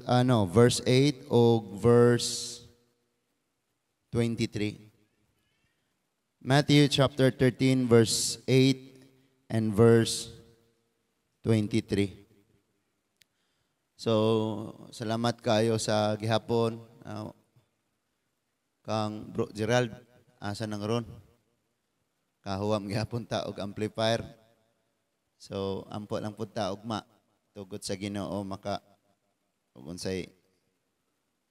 Ano, verse 8 o verse 23. Matthew chapter 13 verse 8 and verse 23. So, salamat kayo sa gihapon. Kang Bro Gerald, asa nang ron? Kahuwam gihapon ta og amplifier. So, ampo lang pud ta ugma. Tugot sa Ginoo maka ug unsay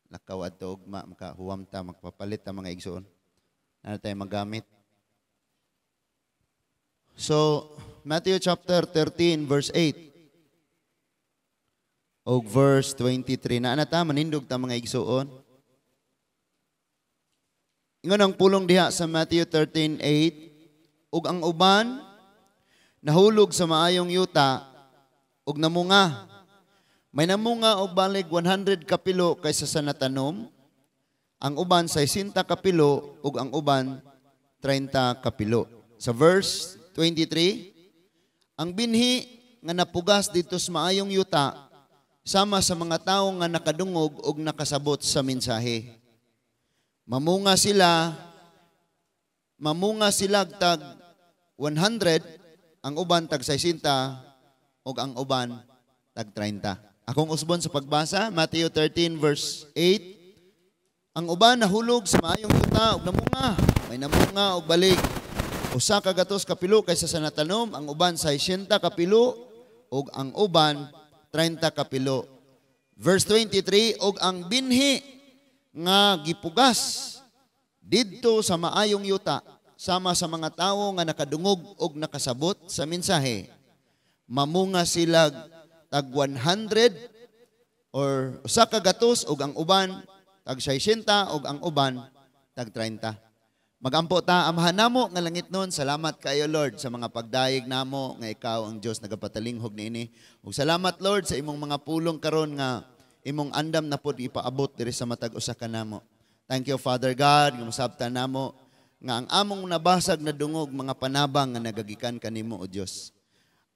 lakaw adto ugma, makahuwam ta, magpapalit ta, mga igsoon. Ano tayo magamit? So, Matthew chapter 13 verse 8 og verse 23. Na ana ta, manindog ta, mga igsuon. Ingon ang pulong diha sa Matthew 13:8, "Ug ang uban nahulog sa maayong yuta ug namunga. May namunga og balig 100 kapilo kaysa sa natanom, ang uban 60 kapilo ug ang uban 30 kapilo." Sa verse 23, "Ang binhi nga napugas didto sa maayong yuta sama sa mga tawo nga nakadungog og nakasabot sa mensahe. Mamunga sila tag 100, ang uban tag 60 ug ang uban tag 30." Akong usbon sa pagbasa, Matthew 13 verse 8. "Ang uban nahulog sa maayong yuta ug namunga. May namunga og balig 100 kapilo kaysa sa natanom, ang uban 60 kapilo ug ang uban 30 kapilo." Verse 23, "Ug ang binhi nga gipugas didto sa maayong yuta sama sa mga tawo nga nakadungog og nakasabot sa mensahe. Mamunga sila tag 100 or 100 ug ang uban tag 60 ug ang uban tag 30." Magampo ta. Amahan namo nga langitnon, salamat kayo, Lord, sa mga pagdayeg namo nga ikaw ang Dios nagapatalinghog niini. Ug salamat, Lord, sa imong mga pulong karon nga imong andam na pod ipaabot diri sa matag usa ka namo. Thank you, Father God, nga masabtan namo nga ang among nabasag, nadungog, mga panabang nga nagagikan kanimo, o Dios.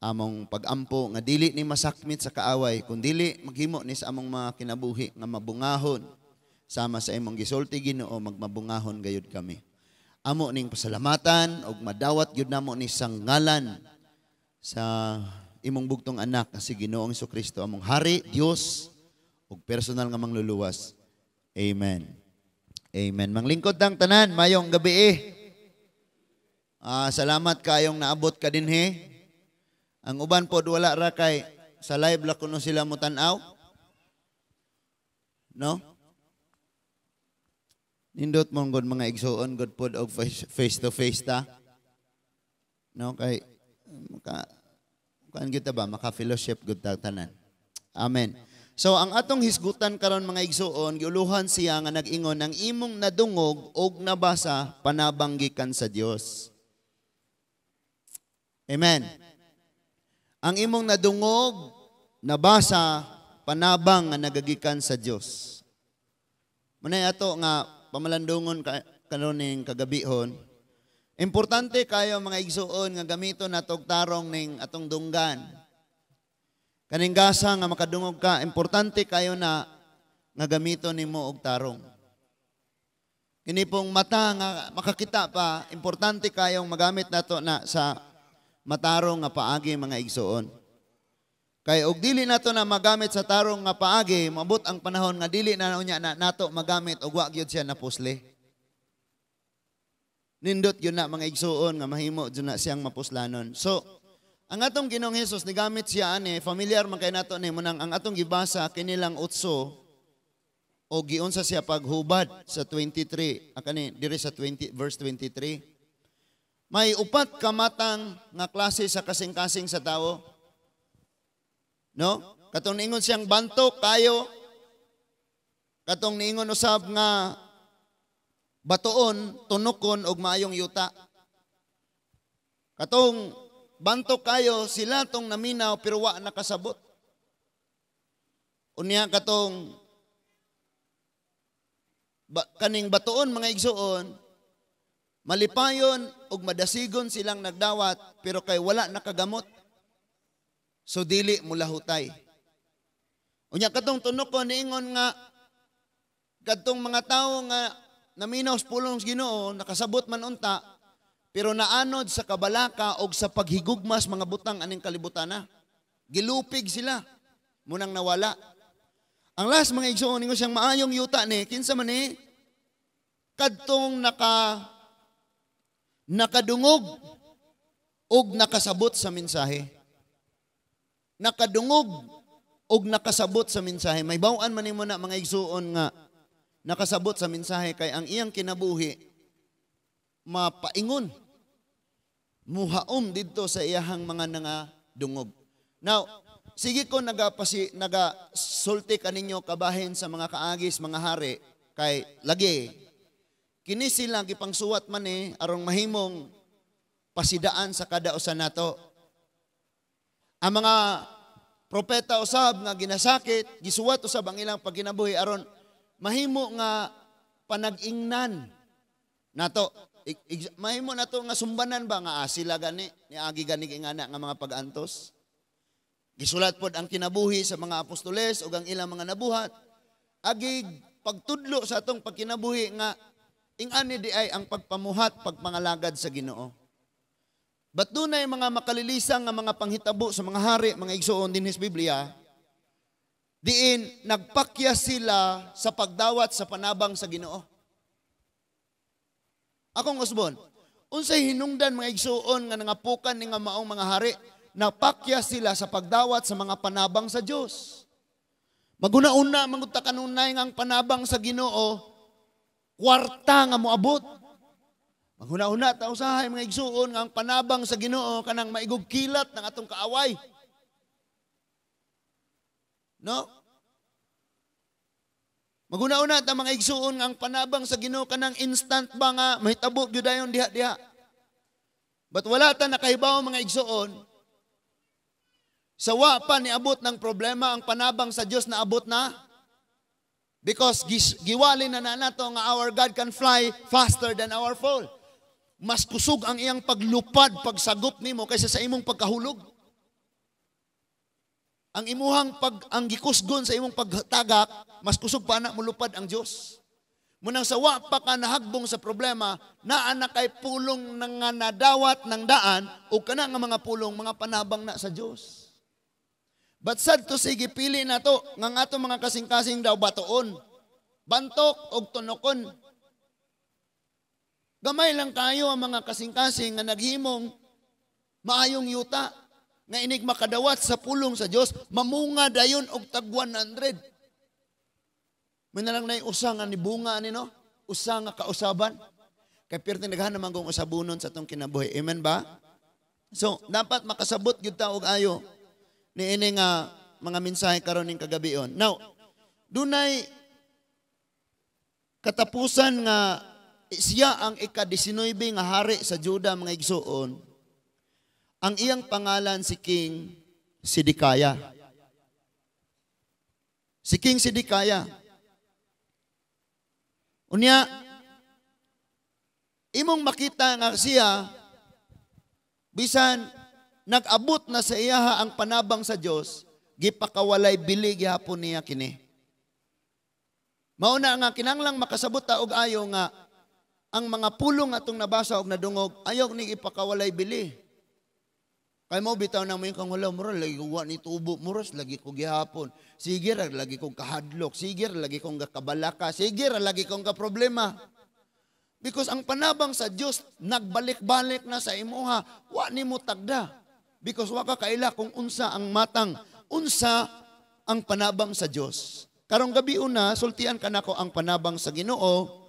Among pagampo nga dili ni masakmit sa kaaway, kun dili maghimo ni sa among mga kinabuhi nga mabungahon sama sa imong gisulti, Ginoo, magmabungahon gayud kami. Amo ning pasalamatan ug madawat gyud namo ni sang ngalan sa imong bugtong anak nga si Ginoong Kristo, among hari, Dios ug personal nga mangluluwas. Amen. Amen. Manglingkod tang tanan, mayong gabi eh. Salamat kayong naabot ka dinhi. Ang uban pod wala ra kay sa live la kuno sila mo tan-aw. No? Nindot mo gud, mga igsuon, good pod og face to face ta. No, kay maka kuan kita ba, maka fellowship gud ta tanan. Amen. So ang atong hisgutan karon, mga igsuon, giuluhan siya nga nag-ingon ang imong nadungog og nabasa panabang gikan sa Dios. Amen. Ang imong nadungog, nabasa, panabang nga nagagikan sa Dios. Munay ato nga pamalandungon ka karon ning kagabihon. Importante kayo, mga igsuon, nga gamiton nato og tarong ning atong dunggan. Kaning gasa nga makadungog ka, importante kayo na nga gamiton nimo og tarong. Kini pong mata nga makakita pa, importante kayong magamit nato na sa matarong nga paagi, mga igsuon. Kay og dili nato na magamit sa tarong nga paagi, maabot ang panahon nga dili na unya na nato magamit og wa gyud siya napusli. Nindot yun na, mga igsuon, nga mahimo jud na siyang mapuslanon. So, ang atong Ginoong Hesus nigamit siya ani, familiar man kay nato ni munang ang atong gibasa kinilang utso o giunsa siya paghubad sa 23, akani diri sa 20 verse 23. May upat ka matang nga klase sa kasing-kasing sa tao. No? Katong niingon siyang bantok kayo, katong niingon usab nga batuon, tunukon og maayong yuta. Katong bantok kayo, sila tong naminaw pero wa nakasabot. Unya katong kaning batuon, mga igsuon, malipayon ug madasigon silang nagdawat pero kay wala nakagamot. So dili mulahutay. Unya katong tunokon, niingon nga kadtong mga tawo nga naminaw sa pulong sa Ginoo, nakasabot man unta, pero naanod sa kabalaka og sa paghigugmas mga butang aning kalibutana. Gilupig sila, munang nawala. Ang last, mga igsoon, ningon siyang maayong yuta ni, kinsa man ni? Kadtong nakadungog og nakasabot sa mensahe. Nakadungog og nakasabot sa mensahe. Mahibaw-an man nimo na, mga igsuon, nga nakasabot sa mensahe kay ang iyang kinabuhi mapaingon, muhaom didto sa iyahang mga nangadungog. Now, sige ko naga sulti kaninyo kabahin sa mga kaagis mga hari kay lagi kini sila gipangsuwat man ni aron mahimong pasidaan sa kada usa nato. Ang mga propeta usab nga ginasakit, gisuwat usab ang ilang pagkinabuhi aron mahimo nga panag-ingnan nato. Mahimo nato nga sumbanan ba nga sila gani niagi gani ingana nga mga pag-antos. Gisulat pod ang kinabuhi sa mga apostoles ug ang ilang mga nabuhat. Agig pagtudlo sa atong pagkinabuhi nga ingani di ay ang pagpamuhat, pagpangalagad sa Ginoo. But dunay mga makalilisang nga mga panghitabo sa mga hari, mga igsuon, dinhi sa Biblia, diin nagpakya sila sa pagdawat sa panabang sa Ginoo. Akong usbon, unsay hinungdan, mga igsuon, nga nangapukan ni nga maong mga hari, napakya sila sa pagdawat sa mga panabang sa Dios? Maguna-una, mangunta kanunay nga ang panabang sa Ginoo, kwarta nga moabot. Maghuna-huna ta usahay, mga igsuon, nga ang panabang sa Ginoo kanang maigog kilat ng atong kaaway. No? Maghuna-huna ta, mga igsuon, nga ang panabang sa Ginoo kanang instant ba nga mahitabo gyud dayon diha-diha. But wala ta nakahibaw, mga igsuon, sa wa pa niabot ng problema, ang panabang sa Dios naabot na. Because giwali na na nato nga our God can fly faster than our fall. Mas kusog ang iyang paglupad, pagsagop nimo kaysa sa imong pagkahulog. Ang gikusgon sa imong pagtagak, mas kusog pa na mulupad ang Dios. Munang sa wa pa ka nahagbong sa problema, naa na kay pulong nga nadawat ng daan o kana nga mga pulong, mga panabang na sa Dios. But sad to say, gipili na to nga nga ato mga kasing-kasing daw batoon, bantok og tunokon. Gamay lang kayo ang mga kasing-kasing nga naghimong maayong yuta nga inig makadawat sa pulong sa Dios, mamunga dayon og tag 100. May na lang na usa nga nibunga ani, no? Usa nga kausaban. Kay pirti naghan naman kung usabunon sa atong kinabuhi. Amen ba? So, dapat makasabot gyud ta og ayo niini nga mga mensahe karon ning kagabion. Now, dunay katapusan nga siya ang ika-19 nga hari sa Juda, mga igsuon. Ang iyang pangalan si King Sidikaya. Si King Sidikaya. Unya, imong makita nga siya, bisan nag-abot na sa iyaha ang panabang sa Dios, gipakawalay bili gihapon niya kini. Mauna nga kinanglang makasabot ta og ayo nga ang mga pulong atong nabasa og nadungog, ayaw ni ipakawalay bili. Kay mo bitaw na mo yung kang wala, mura lagi ko wa ni tubo, muras lagi ko gihapon. Sige ra lagi kong kahadlok, sige ra lagi kong kabalaka, sige ra lagi kong kaproblema. Because ang panabang sa Dios nagbalik-balik na sa imuha, wa nimo tagda. Because wa ka kaila kung unsa ang matang, unsa ang panabang sa Dios. Karong gabi una, sultian kanako ang panabang sa Ginoo,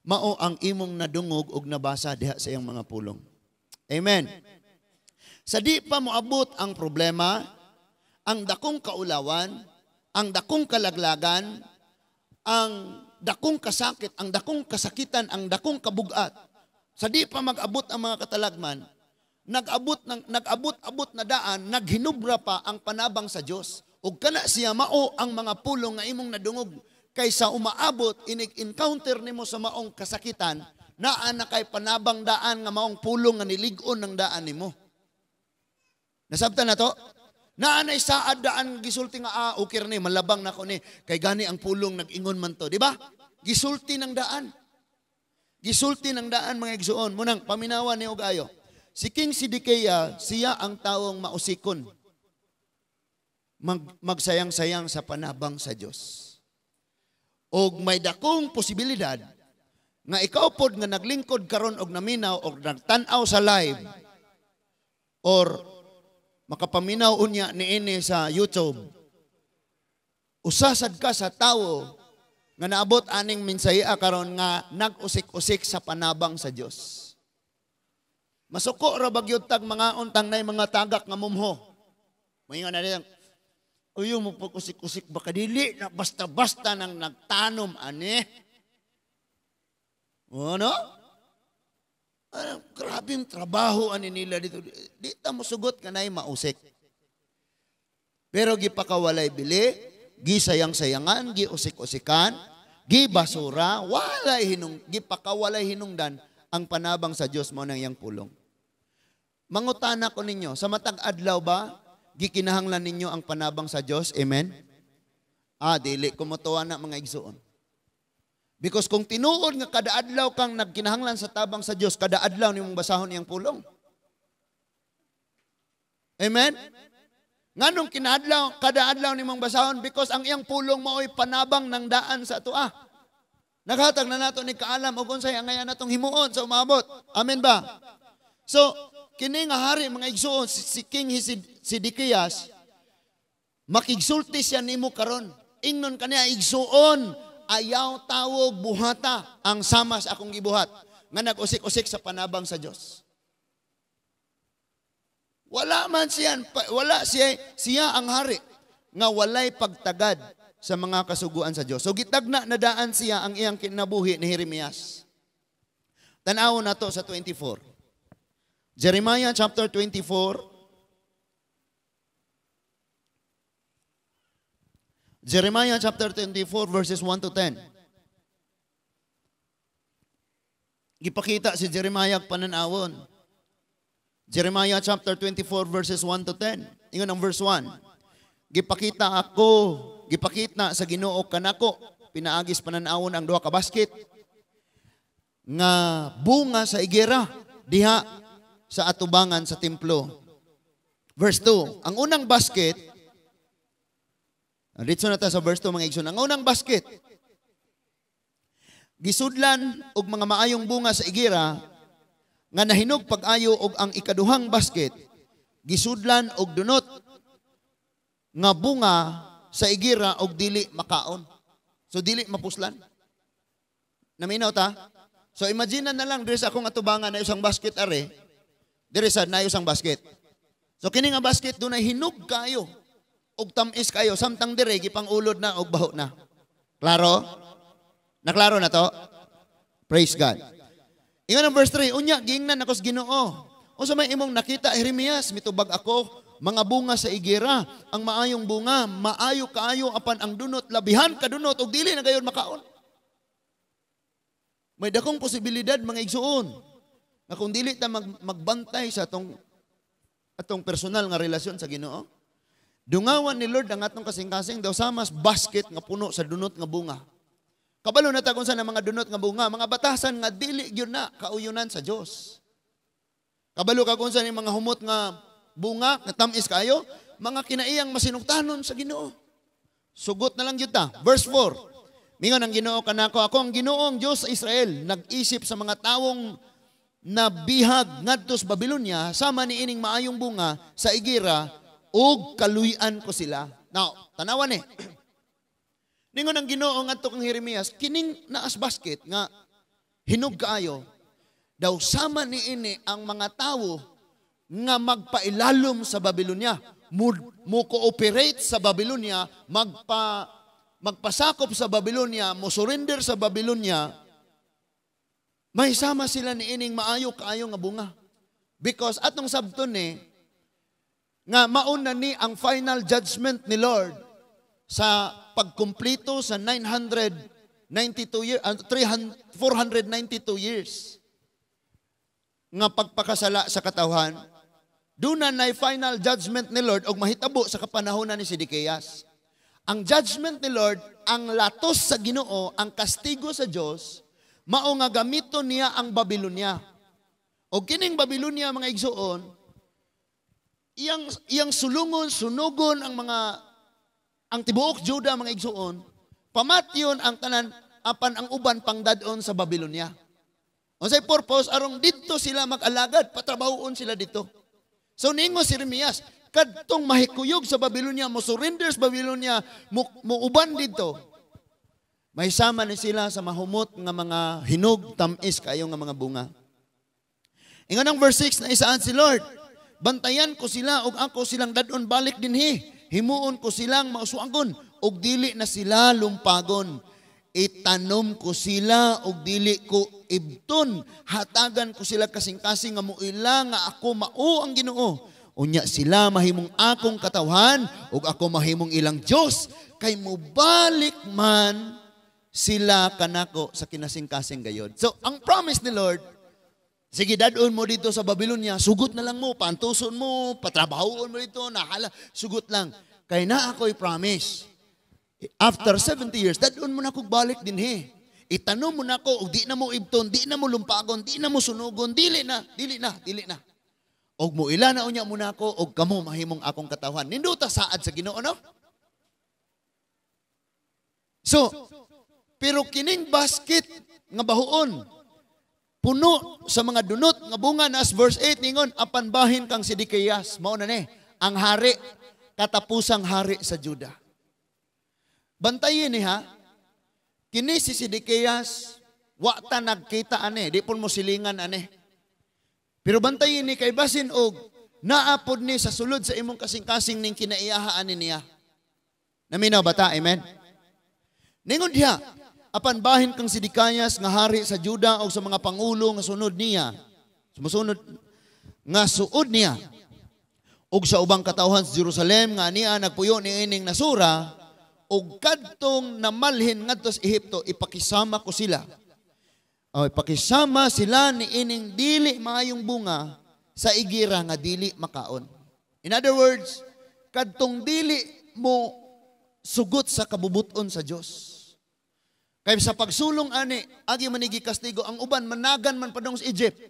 mao ang imong nadungog og nabasa diha sa iyang mga pulong. Amen. Sa di pa moabot ang problema, ang dakong kaulawan, ang dakong kalaglagan, ang dakong kasakit, ang dakong kasakitan, ang dakong kabugat. Sa di pa mag-abot ang mga katalagman, nag-abot-abot na daan, naghinubra pa ang panabang sa Dios. Ug kana siya mao ang mga pulong nga imong nadungog kaysa umaabot inig encounter nimo sa maong kasakitan, naa na kay panabang daan nga maong pulong nga nilig-on ng daan nimo. Nasabtan na to? Naanay saad daan gisulti nga ah, okay ni malabang nako ni kay gani ang pulong nag-ingon man to, di ba? Gisulti ng daan. Gisulti ng daan, mga igsuon. Munang paminawan ni og ayo. Si King Sidikiah, siya ang tawong mausikon. Magsayang-sayang sa panabang sa Dios. Og may dakong posibilidad nga ikaw pod nga naglingkod karon og naminaw og nagtan-aw sa live or makapaminaw unya niini sa YouTube, usasad ka sa tawo nga naabot aning minsaya karon nga nag-usik-usik sa panabang sa Dios. Masuko ra bagyod tag mga untang nay mga tagak nga mumho. Moingon na diyang, uyo mo pag-usik-usik baka dili na basta-basta nang nagtanom ani. Ano? Ay, grabe yung trabaho ani nila dito. Di ta mo sugot ka na'y mausik. Pero gipakawalay bili, gisayang-sayangan, giusik-usikan, gibasura, walay hinung, gipakawalay hinungdan ang panabang sa Dios mo nang iyang pulong. Mangutana ko ninyo, sa matag adlaw ba, gikinahanglan ninyo ang panabang sa Dios? Amen? Ah, dili ko motuwa na, mga igsuon. Because kung tinuod nga kada adlaw kang nagkinahanglan sa tabang sa Dios, kada adlaw nimong basahon iyang pulong. Amen? Nganong kinadlaw, kada adlaw nimong basahon? Because ang iyang pulong mao'y panabang ng daan sa atoa. Naghatag na nato ni kaalam og unsay angayan natong himuon sa umabot. Amen ba? So, kini nga hari, mga igsuon, si King Sidikias, makigsulti siya nimo karon. Ingnon kaniya, "Igsuon, ayaw tawog buhata ang sama sa akong gibuhat nga nag-usik-usik sa panabang sa Dios." Wala man siya, wala siya, siya ang hari nga walay pagtagad sa mga kasuguan sa Dios. So gitagna na daan siya ang iyang kinabuhi ni Jeremias. Tan-awon nato sa 24. Jeremiah chapter 24. Jeremiah chapter 24 verses 1 to 10. Gipakita si Jeremiah pananawon. Jeremiah chapter 24 verses 1 to 10. Ingon ang verse 1. Gipakita ako, gipakita sa Ginoo kanako, pinaagis pananawon ang duha ka basket nga bunga sa igera diha sa atubangan sa templo. Verse 2, ang unang basket, dito na ta sa verse 2, mga igsoon, ang unang basket, gisudlan og mga maayong bunga sa igera nga nahinog pag-ayo, og ang ikaduhang basket gisudlan og dunot nga bunga sa igira og dili makaon. So dili mapuslan. Naminaw ta? So imagine na lang diri sa akong atubangan na isang basket are, diri sa na isang basket. So kini nga basket dunay hinog kayo og tamis kayo, samtang dire gipangulod na og baho na. Klaro? Naklaro na to? Praise God. Ingon ang verse 3, unya giingnan ako sa Ginoo. Unsa may imong nakita, Jeremias? Mitubag ako, mga bunga sa igera, ang maayong bunga, maayo kaayo, apan ang dunot labihan kadunot og dili na gayon makaon. May dakong posibilidad, mga igsuon, nga kung dili ta magbantay sa atong personal nga relasyon sa Ginoo, dungawan ni Lord ang atong kasing-kasing daw samas basket nga puno sa dunot nga bunga. Kabalo na ta kung saan ang mga dunot nga bunga, mga batasan nga dili gyud na kauyunan sa Dios. Kabalo ka kung saan yung mga humot nga bunga, nga tamis kayo, mga kinaiyang masinugtanon sa Ginoo. Sugot na lang gyud ta. Verse 4. Mingon ang Ginoo kanako, ako ang Ginoo ang Dios sa Israel, nag-isip sa mga tawong nabihag ngadto sa Babylonia sama ni ining maayong bunga sa igira ug kaluy-an ko sila. Now, tanawan ni. Ningon ang Ginoo ngadto kang Jeremias, kining naas basket nga hinog kaayo, daw sama niini ang mga tawo nga magpailalom sa Babylonia, mo cooperate sa Babylonia, magpasakop sa Babylonia, mo surrender sa Babylonia, may sama sila niining maayo kaayo nga bunga. Because atong sabton ni nga mauna ni ang final judgment ni Lord sa pagkumplito sa 992 years, 392 years nga pagpakasala sa katawhan. Duna na final judgment ni Lord og mahitabo sa kapanahonan ni Sidikias. Ang judgment ni Lord, ang latos sa Ginoo, ang kastigo sa Dios, mao nga gamiton niya ang Babylonia. Og kining Babylonia, mga igsuon, iyang iyang sulungon, sunugon ang tibuok Juda, mga igsuon, pamatyon ang tanan apan ang uban pangdad-on sa Babylonia. Unsay purpose? Arong didto sila mag-alagad, patrabahoon sila dito. So ningon si Jeremias, kadtong mahikuyog sa Babylonia, mo surrender sa Babylonia, mo uban dito. May sama ni sila sa mahumot nga mga hinog, tamis kayo nga mga bunga. Ingon ang verse 6 na isaan si Lord, "Bantayan ko sila ug ako silang dadon balik dinhi. Himuon ko silang mauswagon ug dili na sila lumpagon. Itanom ko sila ug dili ko ibton. Hatagan ko sila kasing-kasing nga muila nga ako mao ang Ginoo. Unya sila mahimong akong katawhan ug ako mahimong ilang Dios, kay mobalik man sila kanako sa kinasing-kasing gayod." So, ang promise ni Lord, sige, dadon mo dito sa Babylonia, sugot na lang mo, paantuson mo, patrabahoon mo dito, nahala, sugot lang. Kay na ako'y promise. After 70 years, dadon mo na kog balik dinhi. Itanom mo na ko, ug di na mo ibton, di na mo lumpagon, di na mo sunugon, dili na, dili na, dili na. Og muila na unya mo na ako, og kamo mahimong akong katawhan. Nindota saad sa Ginoo, no? So, pero kining basket nga bahuon, puno sa mga dunot nga bunga nas verse 8 ningon, apan bahin kang Sidikiyas, mao na ni, ang hari, katapusang hari sa Juda. Bantayin ni ha, kini si Sidikiyas, wa ta nagkita ane, di pon mo silingan ane. Pero bantayin ni kay basin og naapod ni sa sulod sa imong kasing-kasing ning kinaiyaha ani niya. Naminaw bata, amen? Ningon diha, apan bahin kang Sidikayas nga hari sa Juda o sa mga pangulo nga sunod niya, sumusunod nga suod niya, ug sa ubang katawhan sa Jerusalem nga niya nagpuyo ni ining nasura, ug kadtong namalhin ngadto sa Ehipto, ipakisama ko sila. O, ipakisama sila ni ining dili maayong bunga sa igira nga dili makaon. In other words, kadtong dili mo sugot sa kabubuton sa Dios. Kay sa pagsulong ani, agi manigi kastigo ang uban managan man padong sa Egypt.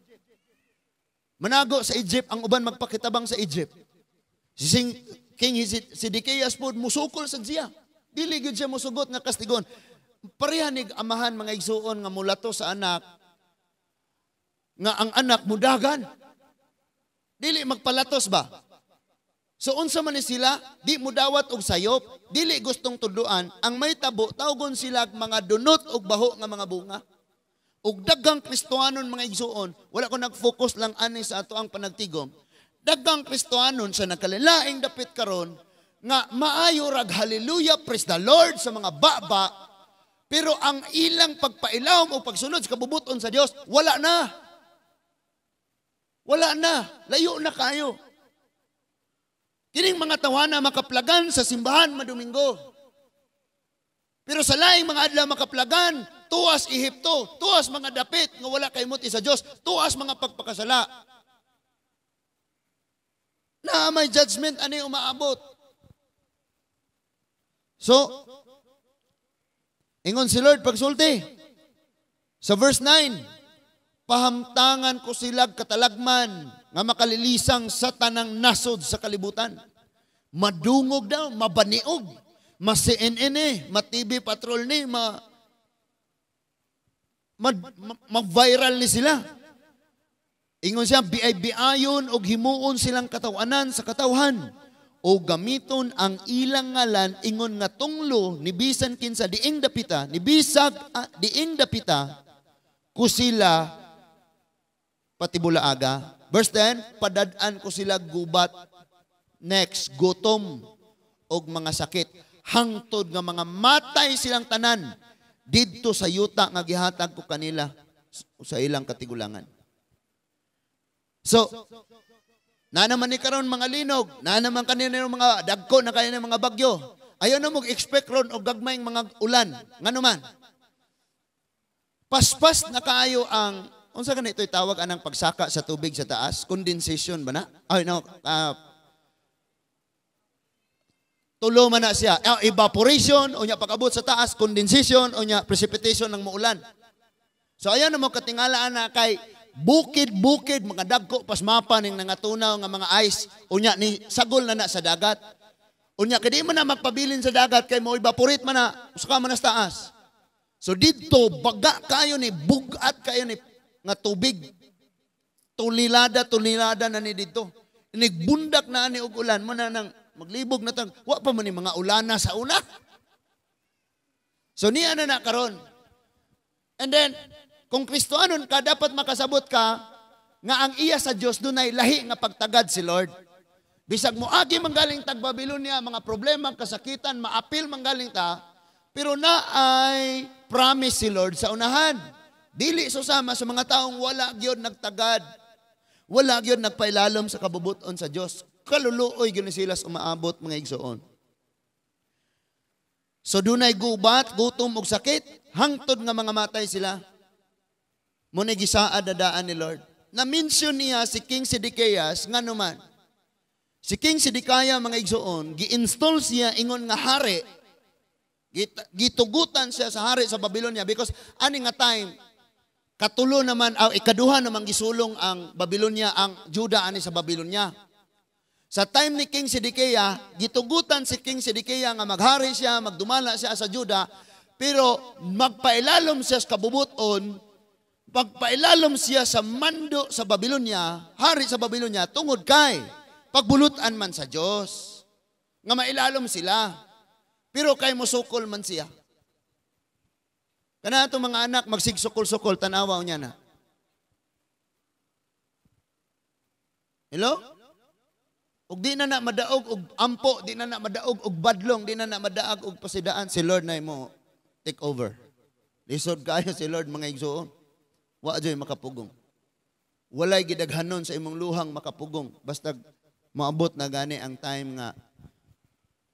Manago sa Egypt ang uban, magpakitabang sa Egypt. Si King Sidikiyas pod musukol sa siya. Dili gyud siya musugot nga kastigon. Pareha nig amahan, mga igsuon, nga mulato sa anak nga ang anak mudagan. Dili magpalatos ba? So unsa man ni sila, di mudawat og sayop, dili gustong tudloan, ang may tabo tawgon sila mga dunot og baho nga mga bunga. Og daghang Kristohanon, mga igsuon, wala ko nag-focus lang ani sa ato ang panagtigom. Daghang Kristohanon sa nakalilaing dapit karon nga maayo rag hallelujah, praise the Lord sa mga baba, pero ang ilang pagpailawom o pagsunod sa kabubuton sa Dios, wala na. Wala na. Layo na kayo. Kining mga tawana makaplagan sa simbahan madomingo. Pero sa laing mga adlaw makaplagan, tuas Ehipto, tuas mga dapit nga wala kay muti sa Dios, tuas mga pagpakasala. Na may judgment ani umaabot. So, ingon si Lord pagsulti. Sa verse 9, "Pahamtangan ko sila katalagman nga makalilisang sa tanang nasod sa kalibutan." Madungog daw, mabaniog, ma-CNN eh, ma-TV Patrol ni, ma-viral ni sila. Ingon siya, "Biay-biayon og himuon silang katawanan sa katawhan o gamiton ang ilang ngalan ingon nga tunglo ni bisan kinsa diing dapita ni bisag diing dapita ko sila patibulaaga." Verse 10, "Padad-an ko sila gubat, next, gutom og mga sakit hangtod nga mga matay silang tanan didto sa yuta nga gihatag ko kanila sa ilang katigulangan." So, na naman ni karon mga linog, na naman kanina mga dagko na kayo ng mga bagyo. Ayaw na mo expect ron og gagmayng mga ulan. Ngano man? Paspas na kaayo ang Unsa gani ito'y tawag anang pagsaka sa tubig sa taas? Condensation ba na? Ay no, tulo man na siya. Evaporation, unya pag-abot sa taas, condensation, unya precipitation ng muulan. So ayaw na mo katingala na kay bukid-bukid, mga dagko pas mapa ning nangatunaw nga mga ice, unya ni sagol na na sa dagat. Unya kay di man na magpabilin sa dagat kay mo evaporate man na, usa man na sa taas. So didto baga kayo ni bugat kayo ni nga tubig. Tulilada, tulilada na ni didto. Nigbundak na ani og ulan mo na nang maglibog na tang wa pa man ni mga ulana sa una. So niya na na karon. And then kung Kristohanon ka, dapat makasabot ka nga ang iya sa Dios dunay lahi nga pagtagad si Lord. Bisag mo agi manggaling tag Babylonia, mga problema, kasakitan, maapil manggaling ta, pero na ay promise si Lord sa unahan. Dili susama sa mga taong wala gyud nagtagad. Wala gyud nagpailalom sa kabubuton sa Dios. Kaluluoy gyud ni sila sa umaabot, mga igsoon. So dunay gubat, gutom ug sakit, hangtod nga mga matay sila. Muna gisaad dadaan ni Lord. Na-mention niya si King Zedekiah ngano man. Si King Zedekiah, mga igsoon, gi-install siya ingon nga hari. Gitugutan siya sa hari sa Babylonia because ani nga time katulo naman, ikaduha naman gisulong ang Babylonia, ang Juda ani sa Babylonia. Sa time ni King Zedekiah, gitugutan si King Zedekiah nga maghari siya, magdumala siya sa Juda, pero magpailalom siya sa kabubuton, pagpailalom siya sa mando sa Babylonia, hari sa Babylonia, tungod kay pagbulutan man sa Dios nga mailalom sila. Pero kay mosukol man siya. Kana ato mga anak magsigsukol-sukol, tanawa niya na. Hello? Ug di na na madaog og ampo, di na na madaog og badlong, di na na madaog og pasidaan, si Lord na mo take over. Lisod kayo si Lord, mga igsoon. Wa joy makapugong. Walay gidaghanon sa imong luhang makapugong. Basta moabot na gani ang time nga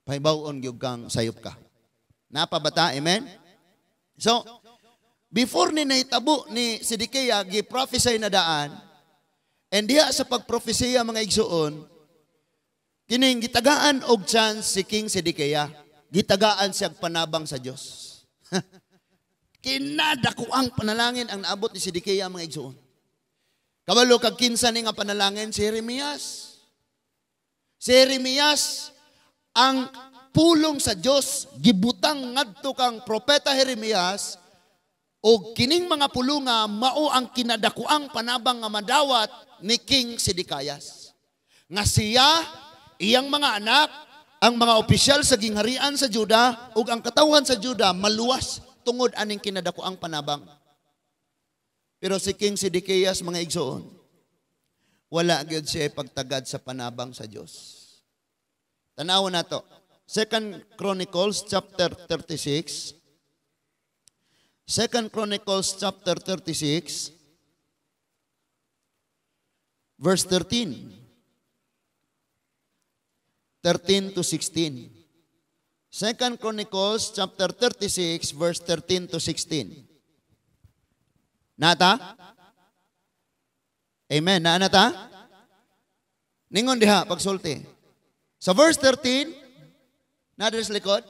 pahibaw-on gyud kang sayop ka. Napabata, amen? So, before ni nahitabo ni Zedekiah, gi-prophesy na daan, and diha sa pagpropesiya, mga igsoon, kining gitagaan og chance si King Zedekiah, gitagaan siya panabang sa Dios. Kinadako ang panalangin ang naabot ni Zedekiah, mga igsoon. Kabalo kag kinsa ni nga panalangin? Si Jeremias. Si Jeremias, ang pulong sa Dios gibutang ngadto kang propeta Jeremias, og kining mga pulunga mao ang kinadakuang panabang nga madawat ni King Zedekiah. Nga siya, iyang mga anak, ang mga opisyal sa gingharian sa Juda ug ang katawhan sa Juda maluwas tungod aning kinadakuang panabang. Pero si King Zedekiah, mga igsoon, wala gyud siya pagtagad sa panabang sa Dios. Tanawan nato. 2 Chronicles chapter 36. 2 Chronicles chapter 36 verse 13. 13 to 16. 2 Chronicles chapter 36 verse 13 to 16. Nata? Amen. Naa nata? Ningon diha pagsulti. Sa verse 13, naa sa likod,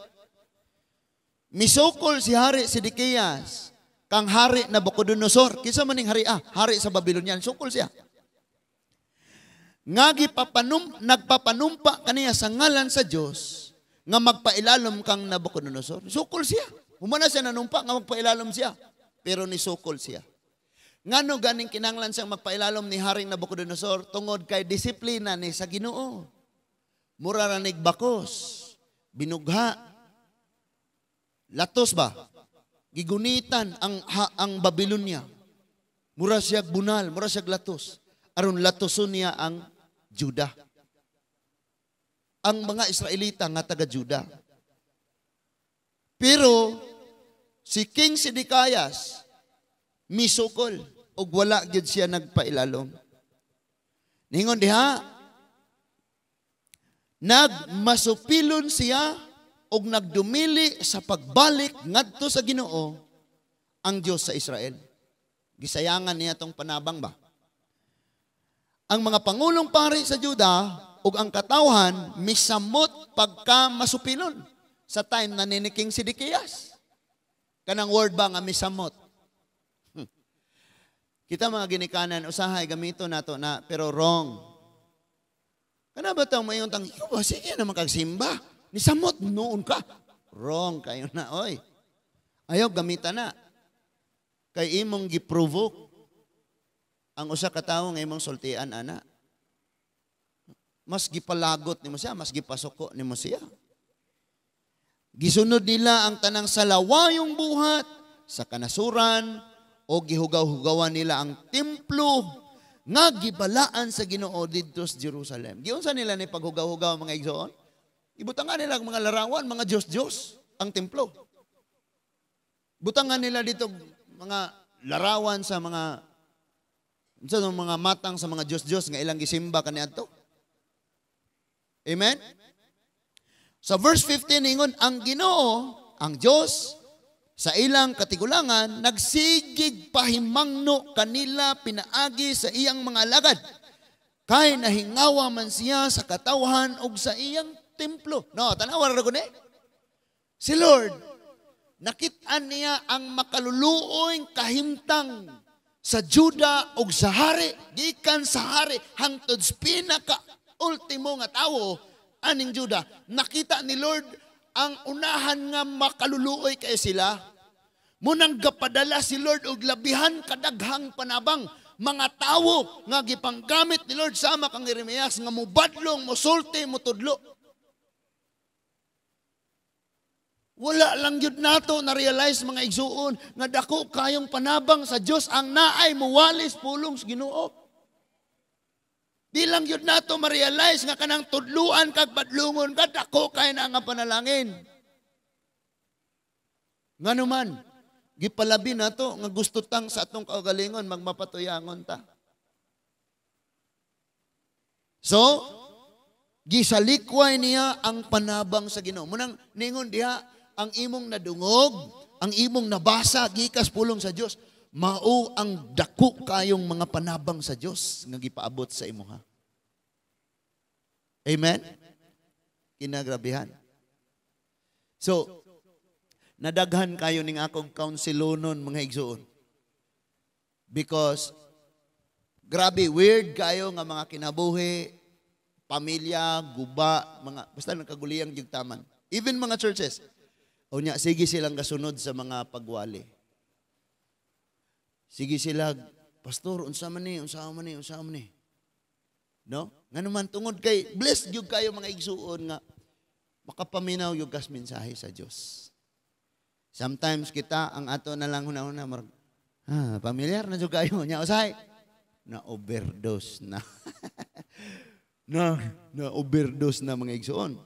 misukol si Hari Zedekias kang Hari Nabucodonosor. Kinsa man ning hari ah? Hari sa Babylonian. Sukol siya. Nga nagpapanumpa kaniya sa ngalan sa Dios nga magpailalom kang Nabucodonosor. Sukol siya. Humana siya nanumpa nga magpailalom siya. Pero nisukol siya. Ngano ganing kinanglan siyang magpailalom ni Haring Nabucodonosor? Tungod kay disiplina ni sa Ginoo. Mura ra nig bakos, binugha, latos ba? Gigunitan ang Babylonia. Mura siyag bunal, mura siyag latos. Aron latoson niya ang Juda. Ang mga Israelita nga taga Juda. Pero si King Zedekiah misukol ug wala gyud siya nagpailalom. Ningon diha, nagmasupilon siya og nagdumili sa pagbalik ngadto sa Ginoo ang Dios sa Israel. Gisayangan niya tong panabang ba? Ang mga pangulong pari sa Juda ug ang katawhan misamot pagka masupilon sa time na ni King Sidikias. Kanang word ba nga misamot? Kita mga ginikanan, usahay gamito nato na, pero wrong. Kana ba tang mayon tang, ikaw ba, sige naman kag simba. Nisamot noon ka. Wrong kayo na, oy. Ayaw, gamita na. Kay imong giprovoke ang usa ka tawo nga imong sultian ana. Mas gipalagot nimo siya, mas gipasuko nimo siya. Gisunod nila ang tanang salawayong buhat sa kanasuran o gihugaw-hugawan nila ang templo nga gibalaan sa Ginoo didto sa Jerusalem. Giunsa nila ni paghugaw-hugaw, mga igsoon? Ibutangan nila ang mga larawan, mga Diyos-Diyos, ang templo. Butangan nila dito mga larawan sa mga matang sa mga Diyos-Diyos nga ilang gisimba kaniadto. Amen? Sa verse 15 ingon ang Ginoo, ang Dios sa ilang katigulangan, nagsigig pahimangno kanila pinaagi sa iyang mga alagad. Kay nahingawa man siya sa katawhan ug sa iyang templo. No, tanawa ra ko ni. Si Lord, nakit-an niya ang makaluluoy kahimtang sa Juda ug sa hari, gikan sa hari hangtod sa pinaka ultimo nga tawo aning Juda. Nakita ni Lord ang unahan nga makaluluoy kay sila. Munang gapadala si Lord og labihan kadaghang panabang, mga tawo nga gipanggamit ni Lord sama kang Jeremias nga mubadlong, musulti, mutudlo. Wala lang yun nato na-realize, mga igsuon, nga dako kayong panabang sa Dios ang naay muwalis pulong sa Ginoo. Di lang yun nato ma-realize nga kanang tudluan kag badlungon ka, dako kay na nga panalangin. Nganuman, gipalabi nato nga gusto tang sa atong kaugalingon magmapatuyangon ta. So, gisalikway niya ang panabang sa Ginoo. Munang ningon diha, ang imong nadungog, ang imong nabasa gikas pulong sa Dios, mao ang dako kayong mga panabang sa Dios nga gipaabot sa imuha. Amen? Kinagrabihan. So, nadaghan kayo ning akong counselonon, mga igsuon. Because grabe weird kayo nga mga kinabuhi, pamilya, guba, mga basta nagkaguliyang jud taman. Even mga churches. Unya sige silang gasunod sa mga pagwali. Sige sila, "Pastor, unsa man ni, unsa man ni, unsa man ni?" No? Ngano man, tungod kay blessed gyud kayo, mga igsuon, nga makapaminaw gyud kas mensahe sa Dios. Sometimes kita ang ato na lang hunahuna, murag, pamilyar na jud kayo nya usahay na overdose na. na na overdose na, mga igsuon.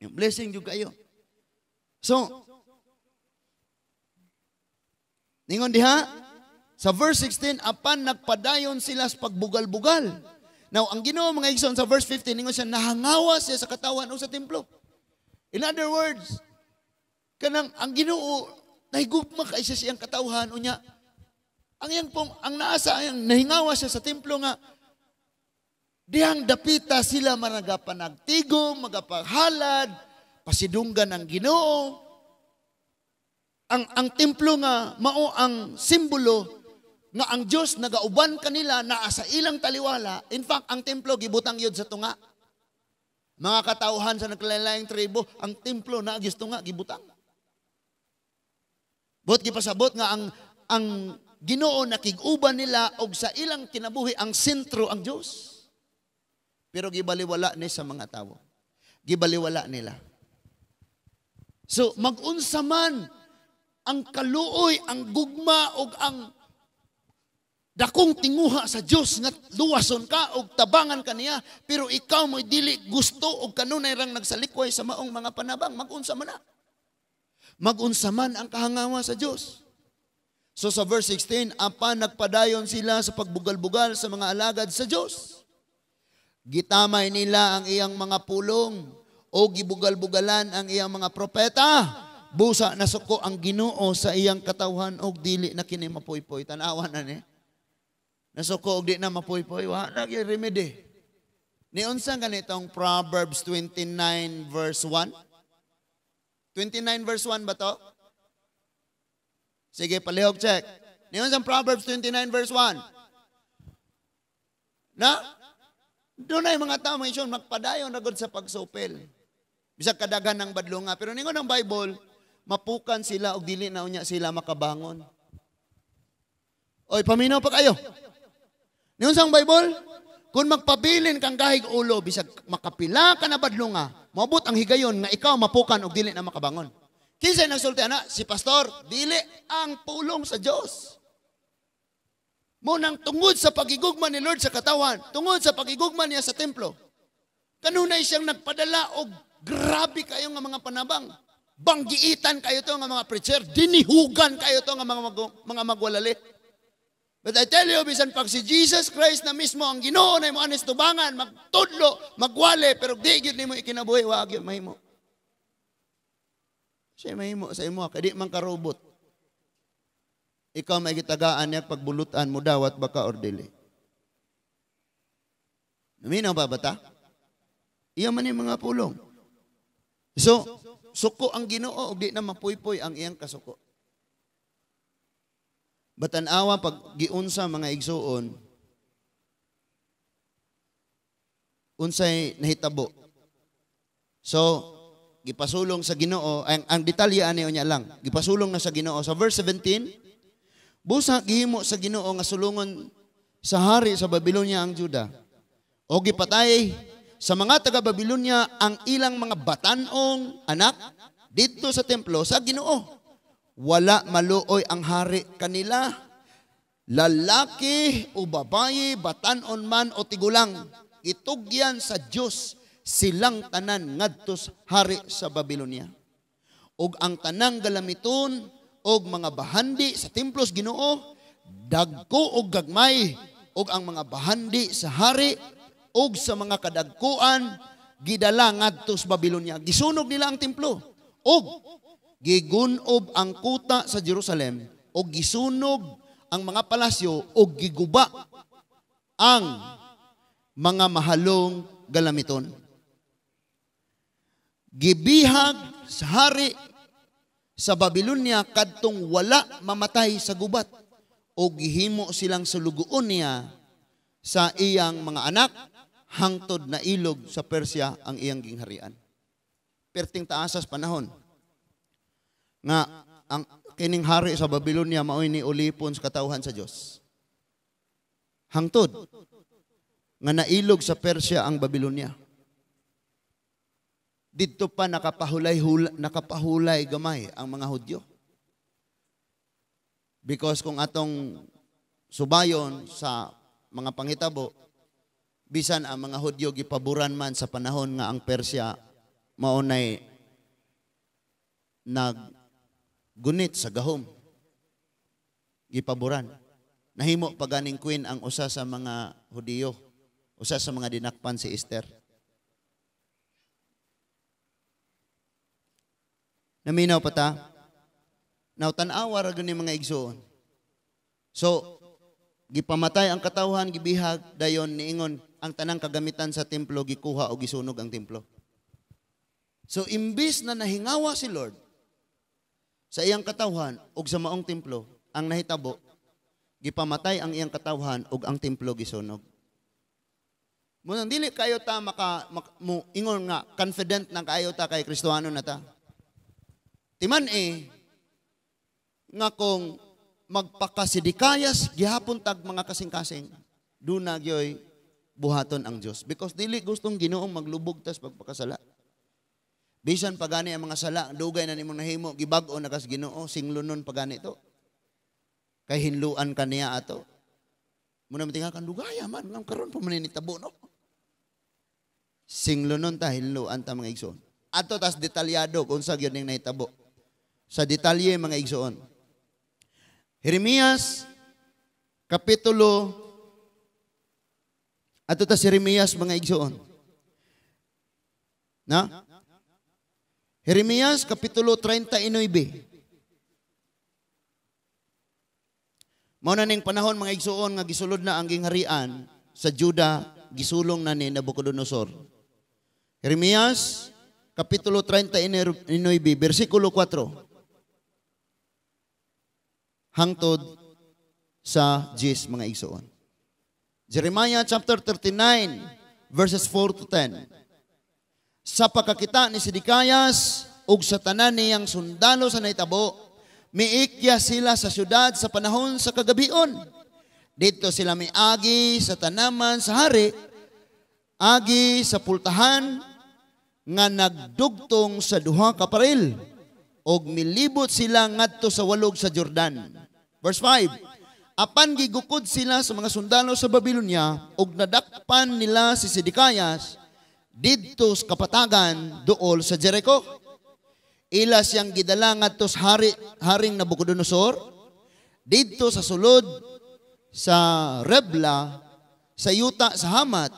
Yung blessing jud kayo. So, ningon diha sa verse 16, apan nagpadayon sila sa pagbugal-bugal. Now, ang Ginoo, mga igsoon, sa verse 15, ningon siya, nahangawa siya sa katawan o sa templo. In other words, kanang ang Ginoo nahigugma kay siya siyang katawhan, unya ang iyang pong ang naasa ang nahingawa siya sa templo nga dihang dapita sila managapanagtigom, magapahalad, pasidunggan ang Ginoo. Ang templo nga mao ang simbolo nga ang Dios nagauban kanila, naa sa ilang taliwala. In fact, ang templo gibutang yun sa tunga. Mga katauhan sa nagkalain tribo, ang templo na gisto nga gibutang. Bot gipasabot nga ang Ginoo nakig-uban nila og sa ilang kinabuhi ang sentro ang Dios. Pero gibaliwala ni sa mga tawo. Gibaliwala nila. So magunsa man ang kaluoy, ang gugma og ang dakong tinguha sa Dios nga luwason ka og tabangan ka niya, pero ikaw mo'y dili gusto og kanunay rang nagsalikway sa maong mga panabang, magunsa man na. Magunsa man ang kahangawa sa Dios. So sa verse 16, apan nagpadayon sila sa pagbugal-bugal sa mga alagad sa Dios. Gitamay nila ang iyang mga pulong o gibugal-bugalan ang iyang mga propeta. Busa nasuko ang Ginoo sa iyang katawhan og dili na kini mapuypoy. Tan-awa na ni. Nasuko og di na mapuypoy, wa na gyud remedy. Niunsa ganitong Proverbs 29 verse 1? 29 verse 1 ba to? Sige, palihog check. Niunsa Proverbs 29 verse 1? Na? Doon ay mga tao, mga isyon, magpadayon na gud sa pagsupil. Bisag kadaghan ng badlonga. Pero ningon ang Bible, mapukan sila og dili na unya sila makabangon. Oy, paminaw pa kayo. Ningon sa Bible, kung magpabilin kang gahig ulo, bisag makapila ka na badlonga, moabot ang higayon nga ikaw mapukan og dili na makabangon. Kinsay nagsulti ana? Si pastor, dili, ang pulong sa Dios. Mo nang tungod sa pagigugma ni Lord sa katawan, tungod sa pagigugma niya sa templo, kanunay siyang nagpadala og grabe kayo nga mga panabang. Banggiitan kayo to nga mga preacher, dinihugan kayo to nga mga magwalali. But I tell you, bisan pag si Jesus Christ na mismo ang Ginoo na imo anis tubangan, magtudlo, magwali, pero di gyud nimo ikinabuhi, wa gyud mahimo. Siya mahimo sa imo, kay di man ka robot. Ikaw may gitagaan niya pagbulutan mo dawat baka or dili. Naminaw ba bata? Iya man yung mga pulong. So, suko ang Ginoo og di na mapuypoy ang iyang kasuko. Batan-awa pag giunsa mga igsuon, unsay nahitabo. So, gipasulong sa Ginoo, ang detalye ani unya lang, gipasulong na sa Ginoo sa verse 17, busa gihimo sa Ginoo nga sulungon sa hari sa Babylonia ang Juda. O gipatay sa mga taga Babylonia ang ilang mga batan-ong anak didto sa templo sa Ginoo. Wala maluoy ang hari kanila, lalaki o babayi, batan-on man o tigulang. Itugyan sa Dios silang tanan ngadto sa hari sa Babylonia. Og ang tanang galamiton og mga bahandi sa templo sa Ginoo, dagko og gagmay, og ang mga bahandi sa hari og sa mga kadagkuan gidala ngadto sa Babylonia. Gisunog nila ang templo og gigunob ang kuta sa Jerusalem og gisunog ang mga palasyo og giguba ang mga mahalong galamiton. Gibihag sa hari sa Babylonia kadtong wala mamatay sa gubat o gihimo silang sulugoon niya sa iyang mga anak hangtod na ilog sa Persia ang iyang gingharian. Perting taasas panahon nga ang kining hari sa Babylonia maoy ni ulipon sa katawhan sa Dios. Hangtod nga nailog sa Persia ang Babylonia. Didto pa nakapahulay gamay ang mga Hudyo. Because kung atong subayon sa mga panghitabo, bisan ang mga Hudyo gipaboran man sa panahon nga ang Persia maunay naggunit sa gahom. Gipaboran. Nahimo pa ganing queen ang usa sa mga Hudiyo, usa sa mga dinakpan si Esther. Naminaw pa ta? Now, tan-awa ra gani mga igsoon. So, gipamatay ang katawhan, gibihag, dayon niingon ang tanang kagamitan sa templo, gikuha o gisunog ang templo. So, imbis na nahingawa si Lord sa iyang katawhan og sa maong templo, ang nahitabo, gipamatay ang iyang katawhan og ang templo gisunog. Munang dili kayo ta mo ingon nga confident na kayo ta kay Kristohano na ta. Timan nga kung magpakasidikayas gihapon tag mga kasing-kasing, duna gyoy buhaton ang Dios. Because dili gustong Ginoong maglubog tas pagpakasala. Bisan pagani ang mga sala, dugay na nimong nahimo, gibag-o na kas Ginoo, singlonon pagani to. Kay hinluan ka niya ato. Muna matinga kan dugaya man, ngam karon pa man nitabo no. Singlonon ta, hinluan ta mga igsoon. Ato tas detalyado kung sa gyud ning nahitabo. Sa detalye mga igsoon. Jeremias kapitulo, ato ta si Jeremias mga igsoon. Na? Jeremias Kapitulo 39. Mao na ning panahon, mga igsuon, nga gisulod na ang gingharian sa Juda, gisulong na ni Nabucodonosor. Jeremias Kapitulo 39, versikulo 4 hangtod sa 10, mga igsuon. Jeremiah chapter 39 verses 4 to 10. Sa pagkakita ni Sidikayas ug sa tanan niyang sundalo sa nahitabo, miikya sila sa syudad sa panahon sa kagabion. Dito sila miagi sa tanaman sa hari, agi sa pultahan nga nagdugtong sa duha ka paril, og milibot sila ngadto sa walog sa Jordan. Verse 5. Apan gigukod sila sa mga sundalo sa Babylonia ug nadakpan nila si Sidikayas didto sa kapatagan duol sa Jericho. Ila siyang gidala ngadto sa haring Nabucodonosor didto sa sulod sa Rebla sa yuta sa Hamat,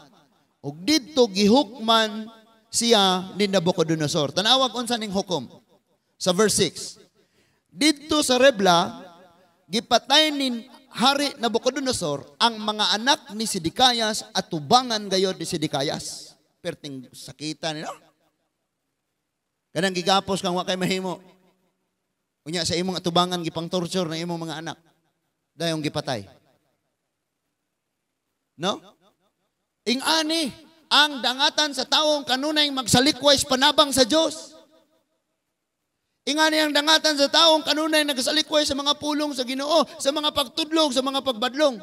ug didto gihukman siya ni Nabucodonosor. Tanawag unsa ning hukom sa verse 6. Didto sa Rebla gipatay ni Hari Nabucodonosor ang mga anak ni Sidikayas at tubangan gayod ni Sidikayas. Perting sakitan nila. Kanang gigapos kang wa kay mahimo. Unya sa imong atubangan gipang torture na imong mga anak. Dayong gipatay. No? Ingani ang dangatan sa taong kanunay magsalikway sa panabang sa Dios. Ingani ang dangatan sa taong kanunay nagsalikway sa mga pulong sa Ginoo, sa mga pagtudlog, sa mga pagbadlong.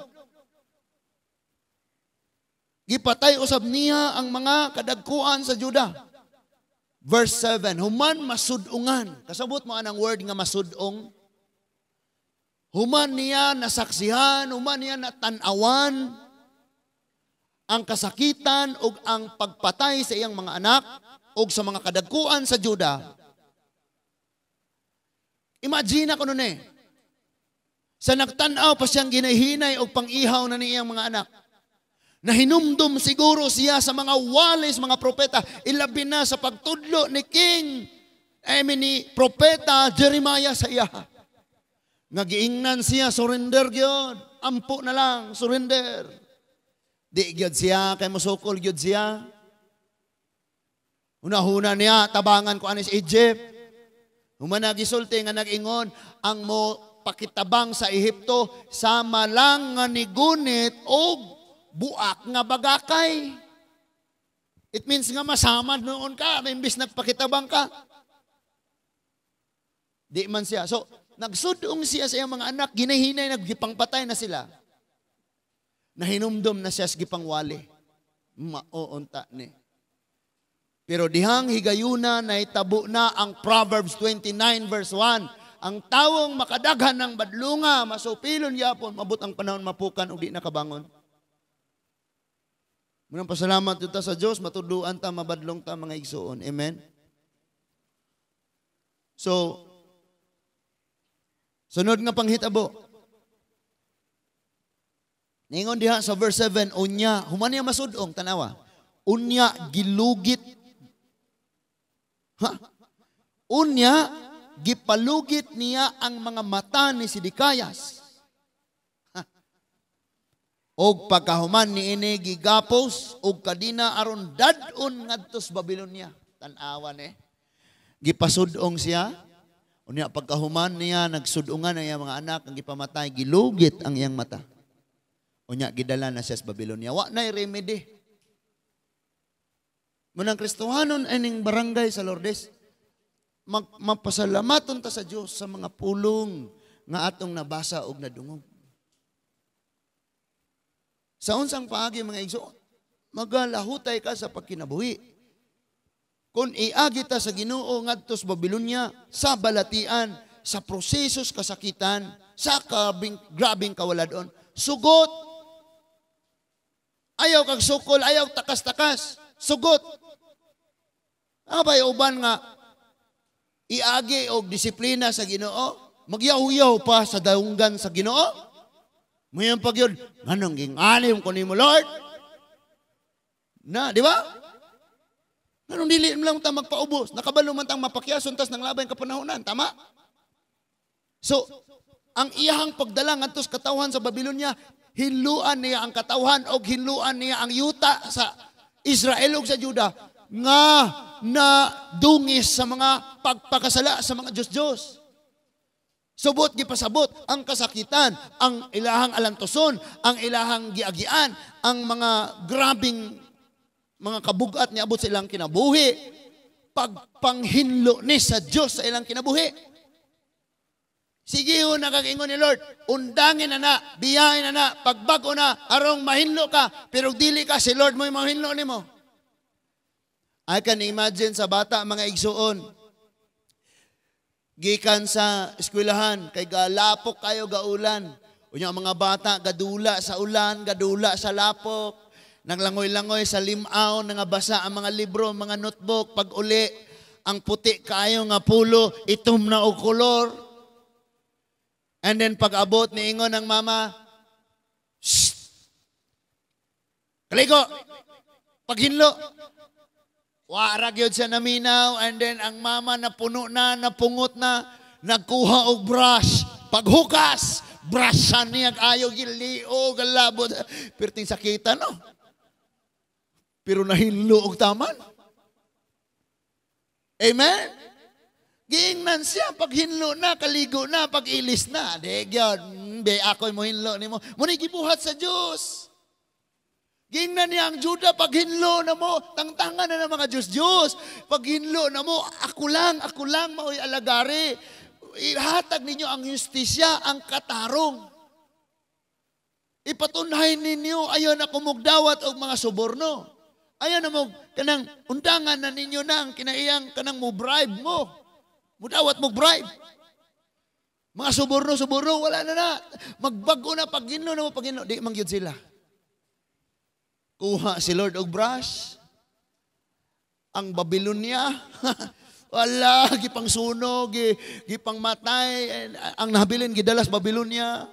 Gipatay usab niya ang mga kadagkuan sa Juda. Verse 7, human masudungan. Kasabot mo anang word nga masudong? Human niya nasaksihan, human niya natanawan ang kasakitan ug ang pagpatay sa iyang mga anak ug sa mga kadagkuan sa Juda. Imagine ako nun eh. Sa nagtanaw pa siyang ginahinay o pang-ihaw na niyang mga anak. Nahinumdum siguro siya sa mga walis, mga propeta. Ilabi na sa pagtudlo ni King, I mean ni Propeta Jeremiah sa iya. Nagiingnan siya, surrender gyud. Ampo na lang, surrender. Di gyud siya, kay musukol gyud siya. Unahuna niya, tabangan ko anis Egypt. Humanagisulti nga nag-ingon, ang mo pakitabang sa Ehipto, sama lang nga nigunit og buak nga bagakay. It means nga masamad noon ka, imbis nagpakitabang ka. Di man siya. So, nagsudong siya sa iyang mga anak, ginahinay, naggipangpatay na sila. Nahinumdum na siya sa gipangwali. Maoonta ni. Pero dihang higayuna naitabo na ang Proverbs 29 verse 1. Ang tawong makadaghan ng badlunga, masupilon yapon, mabot ang panahon mapukan o di nakabangon. Munang pasalamat ta sa Diyos, matuduan ta, mabadlong ta mga igsuon. Amen? So, sunod nga panghitabo. Ningon diha sa verse 7, unya, human niya masudong, tanawa. Unya gilugit. Ha? Unya, gipalugit niya ang mga mata ni Sidikayas. Ha? Og pagkahuman ni ini gigapos og kadina aron dad-on ngadto sa Babylonia. Tan-awa ni. Gipasudong siya. Unya pagkahuman niya nagsudungan ang iyang mga anak ang gipamatay, gilugit ang iyang mata. Unya gidala na siya sa Babylonia. Wa nay remedy. Munang Kristohanon ining barangay sa Lourdes, mapasalamaton ta sa Dios sa mga pulong nga atong nabasa og nadungog. Sa unsang paagi mga igsoon, magalahutay ka sa pagkinabuhi. Kung iagi ta sa Ginoo ngadto sa Babylonia, sa balatian, sa prosesos kasakitan, sa grabing kawaladon, sugot. Ayaw kag sukol, ayaw takas-takas, sugot. Abay uban nga iagi og disiplina sa Ginoo, magyaw-yaw pa sa daunggan sa Ginoo. Mayan pag yun, anong gingalim ko nimo, Lord? Na, di ba? Anong dili lang ta magpaubos? Nakabalo man tang mapakyason tas nang labay ang kapanahonan, tama? So, ang iyahang pagdala ngadto sa katawhan sa Babylonia, hinluan niya ang katawhan og hinluan niya ang yuta sa Israel ug sa Juda nga na dungis sa mga pagpakasala sa mga Diyos-Diyos. Subot gipasabot ang kasakitan, ang ilahang alantoson, ang ilahang giagian, ang mga grabing mga kabugat niabot sa ilang kinabuhi. Pagpanghinlo ni sa Dios sa ilang kinabuhi. Sige ho, nakagingon ni Lord, undangin na na, biyahin na na, pagbago na, arong mahinlo ka, pero dili ka, si Lord mo yung mahinlo nimo. I can imagine sa bata, mga igsuon, gikan sa eskwelahan, kay galapok kayo gaulan. Unya ang mga bata, gadula sa ulan, gadula sa lapok, naglangoy-langoy sa limaw, nangabasa ang mga libro, mga notebook, pag uli, ang puti kayo nga pulo, itom na og kolor. And then pag abot ni ingon ng mama, "Shh! Kaligo! Paghinlo!" Wara gyud siya naminaw, and then ang mama na puno na, napungot na, nagkuha og brush. Paghukas, brushan niya ayo giliog galabot. Perting sakita, no? Pero nahinlo og taman. Amen? Giingnan siya, pag hinlo na, kaligo na, pag ilis na. Di gyud, be ako'y mo hinlo nimo. Muni gibuhat sa Dios. Giingnan niya ang Juda, pag hinlo na mo, tangtangan na ng mga Diyos-Diyos. Pag hinlo na mo, ako lang mao'y alagari. Ihatag ninyo ang justisya, ang katarong. Ipatunhay ninyo, ayon ako mugdawat og mga suborno. Ayon na mo, kanang undangan na ninyo nang kinaiyang kanang mo bribe mo. Mudawat mo bribe. Mga suborno, suborno, wala na na. Magbago na, pag hinlo na mo, pag hinlo, di man gyud sila. Kuha si Lord og brush. Ang Babylonia, wala, gipang sunog, gipang matay. Ang nabilin, gidalas Babylonia.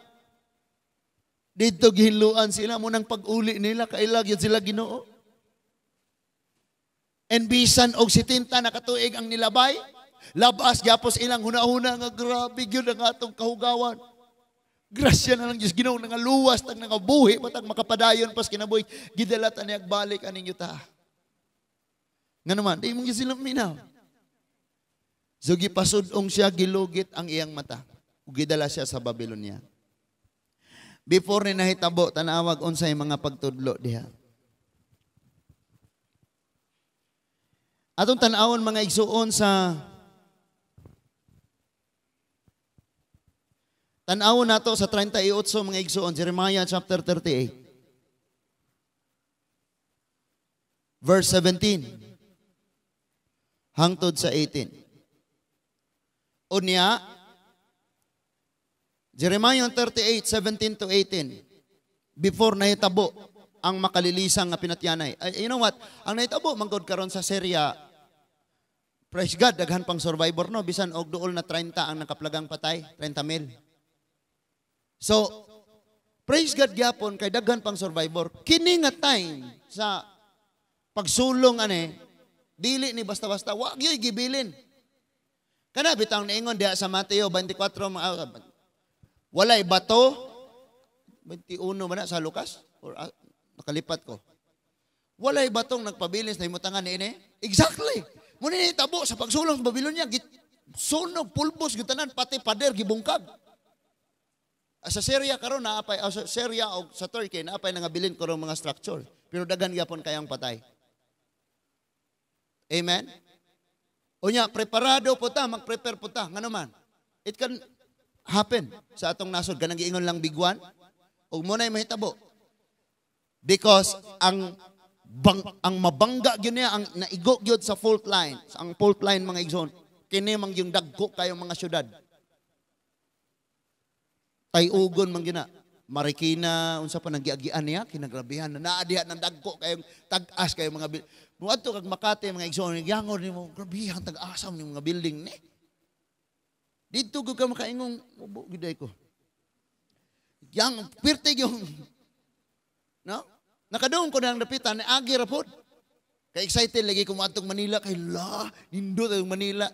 Dito gihinluan sila, munang pag-uli nila, kailag yun sila Ginoo. And bisan og 70 na katuig ang nilabay, labas gyapos ilang huna-huna nga grabe gyud ang atong kahugawan. Grasya na lang Diyos Ginoo nangaluwas tag nangabuhi matag makapadayon pas kinabuhi gidala ta niya balik aning yuta. Nga naman, di mo gyud sila minaw. So gipasud-ong siya, gilugit ang iyang mata. Ug gidala siya sa Babylonia. Before ni nahitabo, tanawag unsay mga pagtudlo diha. Atong tan-awon mga igsuon sa tan-awon nato sa 38 mga igsuon, Jeremiah chapter 38. Verse 17 hangtod sa 18. Unya, Jeremiah 38, 17 to 18, before nahitabo ang makalilisang nga pinatyanay. Ay, you know what? Ang nahitabo, manggod karon sa Syria, praise God, daghan pang survivor, no? Bisan og duol na 30 ang nakaplagang patay, 30 mil. So, praise God gyapon kay daghan pang survivor. Kini nga time sa pagsulong ane, dili ni basta-basta, wa gyud gibilin. Kana bitang niingon diha sa Mateo 24, walay bato, 21 ba na sa Lucas? Or nakalipat ko. Walay batong nagpabilin sa himutangan ni ini. Exactly. Muna ni tabo sa pagsulong sa Babylonia, sunog, pulbos, gitanan, pati pader, gibungkag. Sa Syria karon naapay, sa Syria o sa Turkey naapay nangabilin karon mga structure. Pero daghan gyapon kayang patay. Amen. Unya preparado po ta, mag-prepare po ta. Ngano man? It can happen sa atong nasod kanang giingon lang bigwan ug mo nay mahitabo. Because ang mabangga gyud niya, ang naigo gyud sa fault line, ang fault line mga igsoon, kini man yung dagko kayo mga syudad. Tayugon man gina. Marikina, unsa pa nanggiagian niya, kinagrabihan na naa diha nang dagko kayong tag-as kayo mga muadto kag Makati mga igsoon, yangon nimo, grabihan tag-asam ni mga building ni. Didto gud ka makaingong ubo gid ko. Yang pirte yung no? Nakadung ko nang dapitan ni agi ra pod. Kay excited lagi ko moadtong Manila kay la, nindot ang Manila.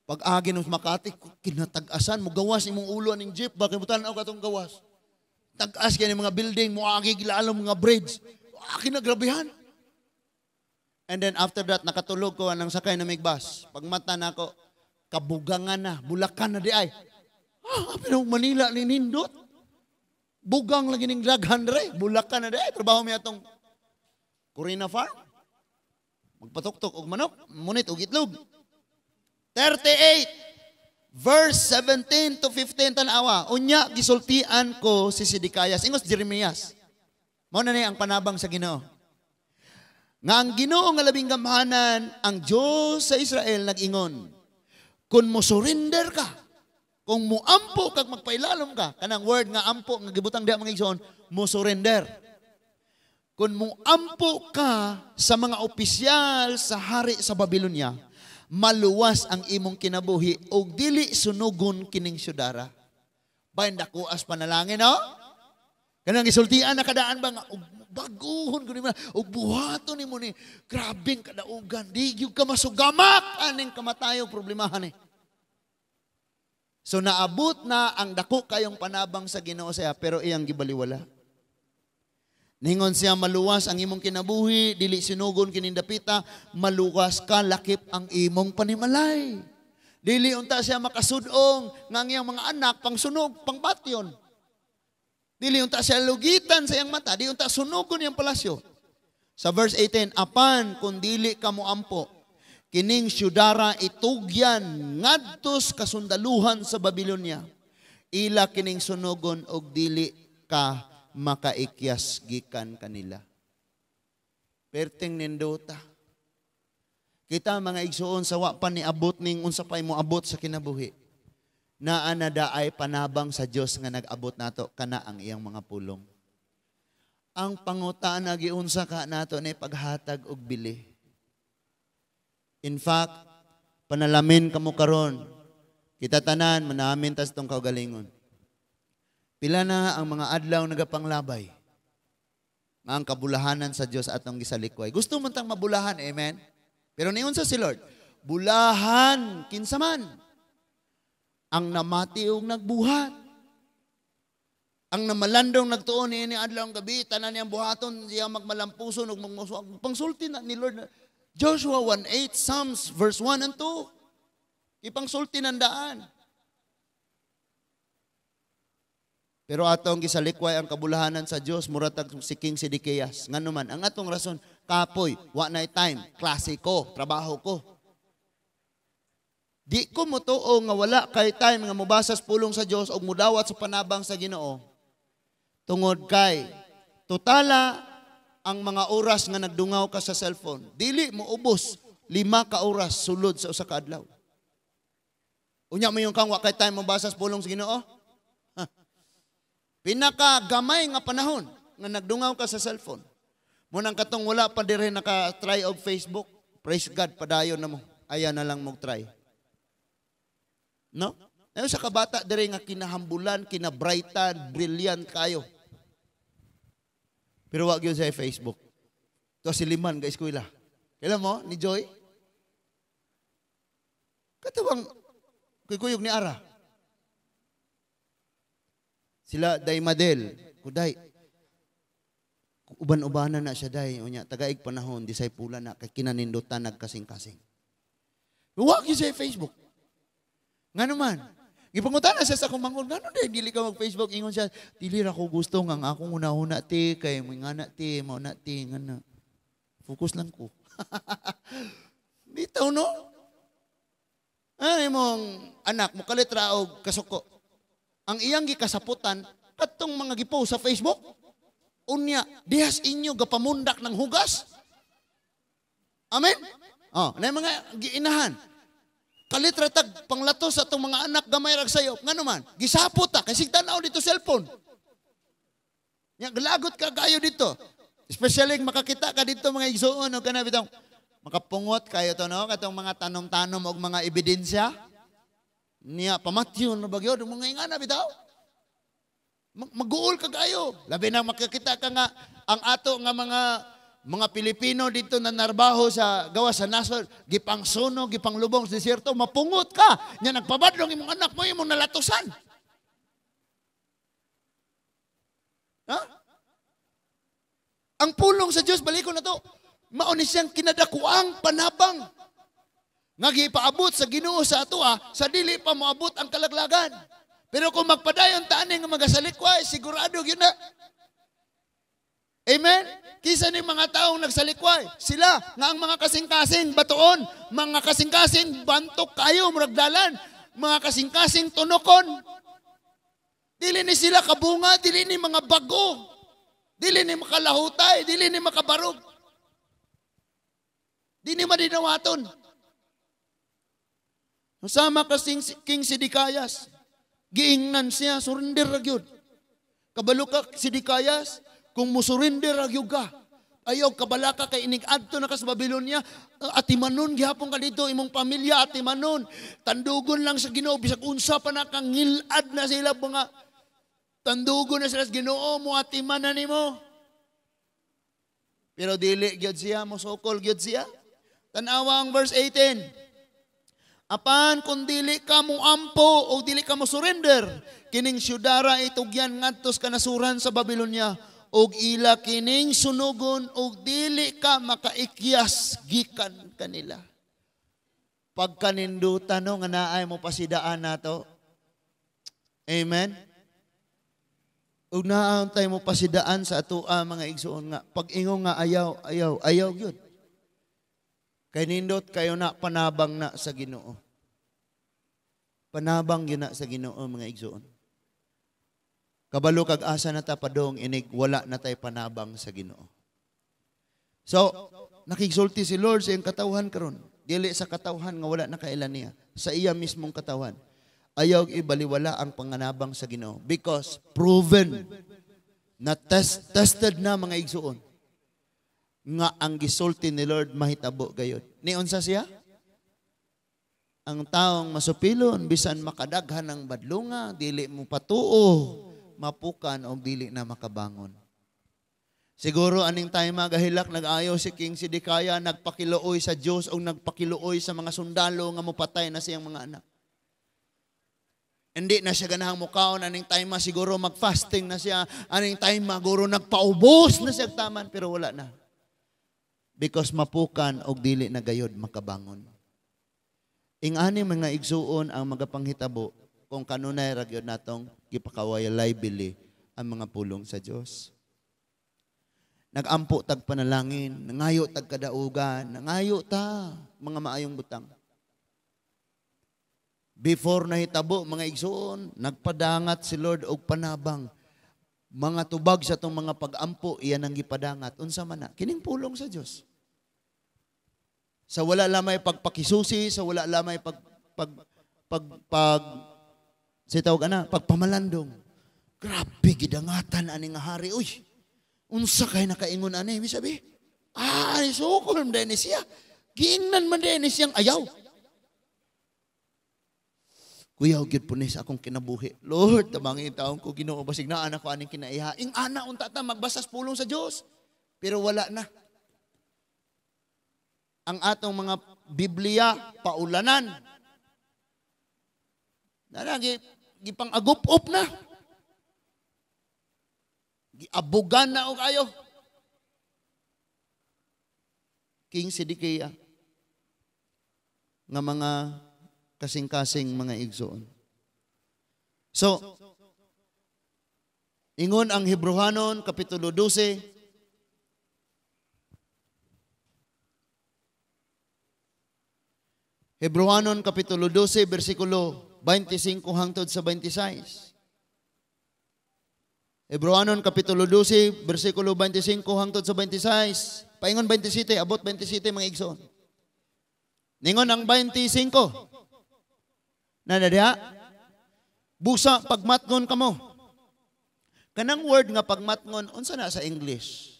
Pag agi ng Makati, kinatag-asan mo gawas imong ulo aning jeep, bakit mo tan-aw katong gawas. Tag-as kay mga building, mo agi gilalom mga bridge. Aki na grabehan. And then after that, nakatulog ko anang sakay na mig bus. Pagmata nako, kabugangan na, bulakan na di ay. Ah, pero Manila ni nindot. Bugang lagi ning daghan dre, bulakan na di ay. Trabaho mi atong Corina Farm. Magpatuktok og manok, munit og itlog. 38 verse 17 to 15, tan-awa. Unya gisultian ko si Sidikayas, ingos Jeremias. Mao na ni ang panabang sa Ginoo. Nga ang Ginoo nga labing gamhanan, ang Dios sa Israel nag-ingon, kung mo surrender ka, kung muampo kag magpailalom ka, kanang word nga ampo nga gibutang diha, mga igsoon, mo surrender. Kung muampo ka sa mga opisyal sa hari sa Babylonia, maluwas ang imong kinabuhi ug dili sunugon kining syudara. Bahin dakuas panalangin, no? Kanang gisultian na kadaan ba nga ug baguhon ko nimo ug buhaton nimo ni grabeng kadaugan, di gyud ka masugamak aning kamatayo problemahan eh. So naabot na ang dako kayong panabang sa Ginoo siya pero iyang gibaliwala. Ningon siya, maluwas ang imong kinabuhi, dili sinugon kining dapita, maluwas ka lakip ang imong panimalay. Dili unta siya makasudong nga ang iyang mga anak pangsunog, pangbatyon. Dili unta siya lugitan sa iyang mata, di unta sunugon iyang palasyo. Sa verse 18, apan kung dili ka moampo, kining syudara itugyan ngadtos kasundaluhan sa Babylonia. Ila kining sunugon og dili ka makaikyas gikan kanila. Perting nindota. Kita mga igsuon sa wa pa ni abot ning unsa pay mo abot sa kinabuhi. Naa na daay panabang sa Dios nga nag-abot nato kana ang iyang mga pulong. Ang pangutana, giunsa ka nato ni paghatag og bili? In fact, panalamin kamo karon. Kita tanan manamin tas tong kaugalingon. Pila na ang mga adlaw nagapanglabay nga ang kabulahanan sa Dios atong gisalikway. Gusto man tang mabulahan, amen? Pero niunsa si Lord, bulahan kinsa man ang namati og nagbuhat. Ang namalandong nagtuon niini adlaw ang gabi, tanan niyang buhaton, siya magmalampuson ug magmusuag. Pangsulti na ni Lord. Joshua 1:8, Psalms verse 1 and 2. Ipangsulti ng daan. Pero atong gisalikway ang kabulahanan sa Dios, mura tag si King Sidikiyas. Ngano man, ang atong rason, kapoy, wa na time, klase ko, trabaho ko. Di ko motuo nga wala kay time nga mobasa sa pulong sa Dios og mudawat sa panabang sa Ginoo. Tungod kay totala ang mga oras nga nagdungaw ka sa cellphone, dili mo ubos 5 ka oras sulod sa usa ka adlaw. Unya mo yung kang wa kay time mobasa sa pulong sa Ginoo? Pinaka gamay nga panahon nga nagdungaw ka sa cellphone. Munang katong wala pa dire naka-try og Facebook, praise God, padayon na mo. Aya na lang mo try. No? Ayo sa kabata dire nga kinahambulan, kinabrightan, brilliant kayo. Pero wa gyud sa Facebook. To si Liman ga eskwela. Kailan mo ni Joy? Katawang kuykuyog ni Ara. Sila Day Madel, kuday. Uban-ubanan na siya day, unya tagaig panahon di say pula na kay kinanindutan nagkasing-kasing. Wa gyud sa Facebook. Ngano man? Gipangutana siya sa akong manghod, ngano day dili ka mag-Facebook? Ingon siya, dili ra ko gusto nga ang akong una-una ti kay ngana ti, mao na ti ngana. Focus lang ko. Bitaw no? Ano imong anak mo kalit ra og kasuko? Ang iyang gikasaputan katong mga gipost sa Facebook. Unya, dihas inyo gapamundak ng hugas. Amen? Oh, na mga giinahan. Kalit ra tag panglatos sa atong mga anak gamay ra sayop. Ngano man? Gisapot ta kay sig tan-aw dito cellphone. Nya galagot ka kayo dito. Especially makakita ka dito mga igsuon o kana bitong makapungot kayo to no katong mga tanom-tanom og mga ebidensya. Niya pamatyon na bagyo mga ingana bitaw. Maguol ka kayo. Labi na makakita ka nga ang ato nga mga mga Pilipino dito na narbaho sa gawas sa nasod, gipangsunog, gipanglubong sa desierto, mapungot ka. Nya nagpabadlong imong anak mo, imong nalatusan. Ha? Ang pulong sa Dios, balikon na to, mao ni siyang kinadakuang panabang nga gipaabot sa Ginoo sa atoa sa dili pa moabot ang kalaglagan. Pero kung magpadayon ta ani nga magasalikway, sigurado gyud na. Amen? Kisa ni mga taong nagsalikway, sila nga ang mga kasing-kasing batuon, mga kasing-kasing bantok kayo murag dalan, mga kasing-kasing tunokon. Dili ni sila kabunga, dili ni mga bago, dili ni makalahutay, dili ni makabarog. Dili madinawaton. Sama kasing King Sidikayas, giingnan siya, surrender ra gyud. Kabalo ka Sidikayas, kung musurrender ra gyud ka, ayaw kabalaka kay inig-adto na ka sa Babylonia, atimanon gihapon ka dito imong pamilya atimanon. Tandugon lang sa Ginoo bisag unsa pa na kang ngilad na sila mga tandugon na sila sa Ginoo mo atiman na nimo. Pero dili gyud siya, mosukol gyud siya. Tan-awa ang verse 18. Apan kung dili ka moampo o dili ka mo surrender, kining syudara itugyan ngadto sa kanasuran sa Babylonia og ila kining sunugon og dili ka makaikyas gikan kanila. Pagkanindutan no nga naay mo pasidaan nato. Amen. Ug naantay mo pasidaan sa atoa mga igsoon nga pag-ingon nga ayaw, ayaw, ayaw gyud. Kay nindot kayo na panabang na sa Ginoo. Panabang yun na sa Ginoo mga igsoon. Kabalo kag asa na ta padong inig wala na tay panabang sa Ginoo. So, nakigsulti si Lord sa iyang katawhan karon. Dili sa katawhan nga wala na kailan niya. Sa iya mismong katawhan. Ayaw ibaliwala ang panganabang sa Ginoo because proven na tested na mga igsoon nga ang gisulti ni Lord mahitabo gayod. Niunsa siya? Ang taong masupilon bisan makadaghan ng badlunga, dili mo patuo, mapukan o dili na makabangon. Siguro aning time magahilak nag-ayo si King Sidikaya, nagpakiluoy sa Dios o nagpakiluoy sa mga sundalo nga mopatay na siyang mga anak. Hindi na siya ganahang mukaon, aning time siguro mag-fasting na siya, aning time siguro nagpaubos na siya taman, pero wala na. Because mapukan og dili na gayod makabangon. Ingani mga igsuon ang magapanghitabo kung kanunay ra gyud natong gipakaway bili ang mga pulong sa Dios. Nagampo tag panalangin, nangayo tag kadaugan, nangayo ta mga maayong butang. Before nahitabo mga igsuon, nagpadangat si Lord og panabang. Mga tubag sa tong mga pag-ampo, iyan ang gipadangat. Unsa man na? Kining pulong sa Dios. Sa wala lamay pagpakisusi, sa wala lamay pag pag pag pag sa tawag ana, pagpamalandong. Grabe gidangatan ani nga hari. Uy, unsa kay nakaingon ani? Mi sabi, ah, sukol man din siya. Giingnan man din siyang ayaw. Kuyaw gyud po ni sa akong kinabuhi. Lord, tabangin taon ko Ginoo basig naa na ko aning kinaiha. Ing ana unta ta magbasas pulong sa Dios. Pero wala na. Ang atong mga Biblia paulanan. Nana gipang agup-up na. Giabugan na og ayo. King Sidikiya nga mga kasing-kasing mga igsoon. So, ingon ang Hebrehanon, Kapitulo 12, Hebrehanon, Kapitulo 12, versikulo 25 hangtod sa 26. Hebrehanon, Kapitulo 12, versikulo 25 hangtod sa 26. Paingon 27, abot 27 mga igsoon. Ningon ang 25. Nanadiha? Busa pagmatngon kamo. Kanang word nga pagmatngon, unsa na sa English?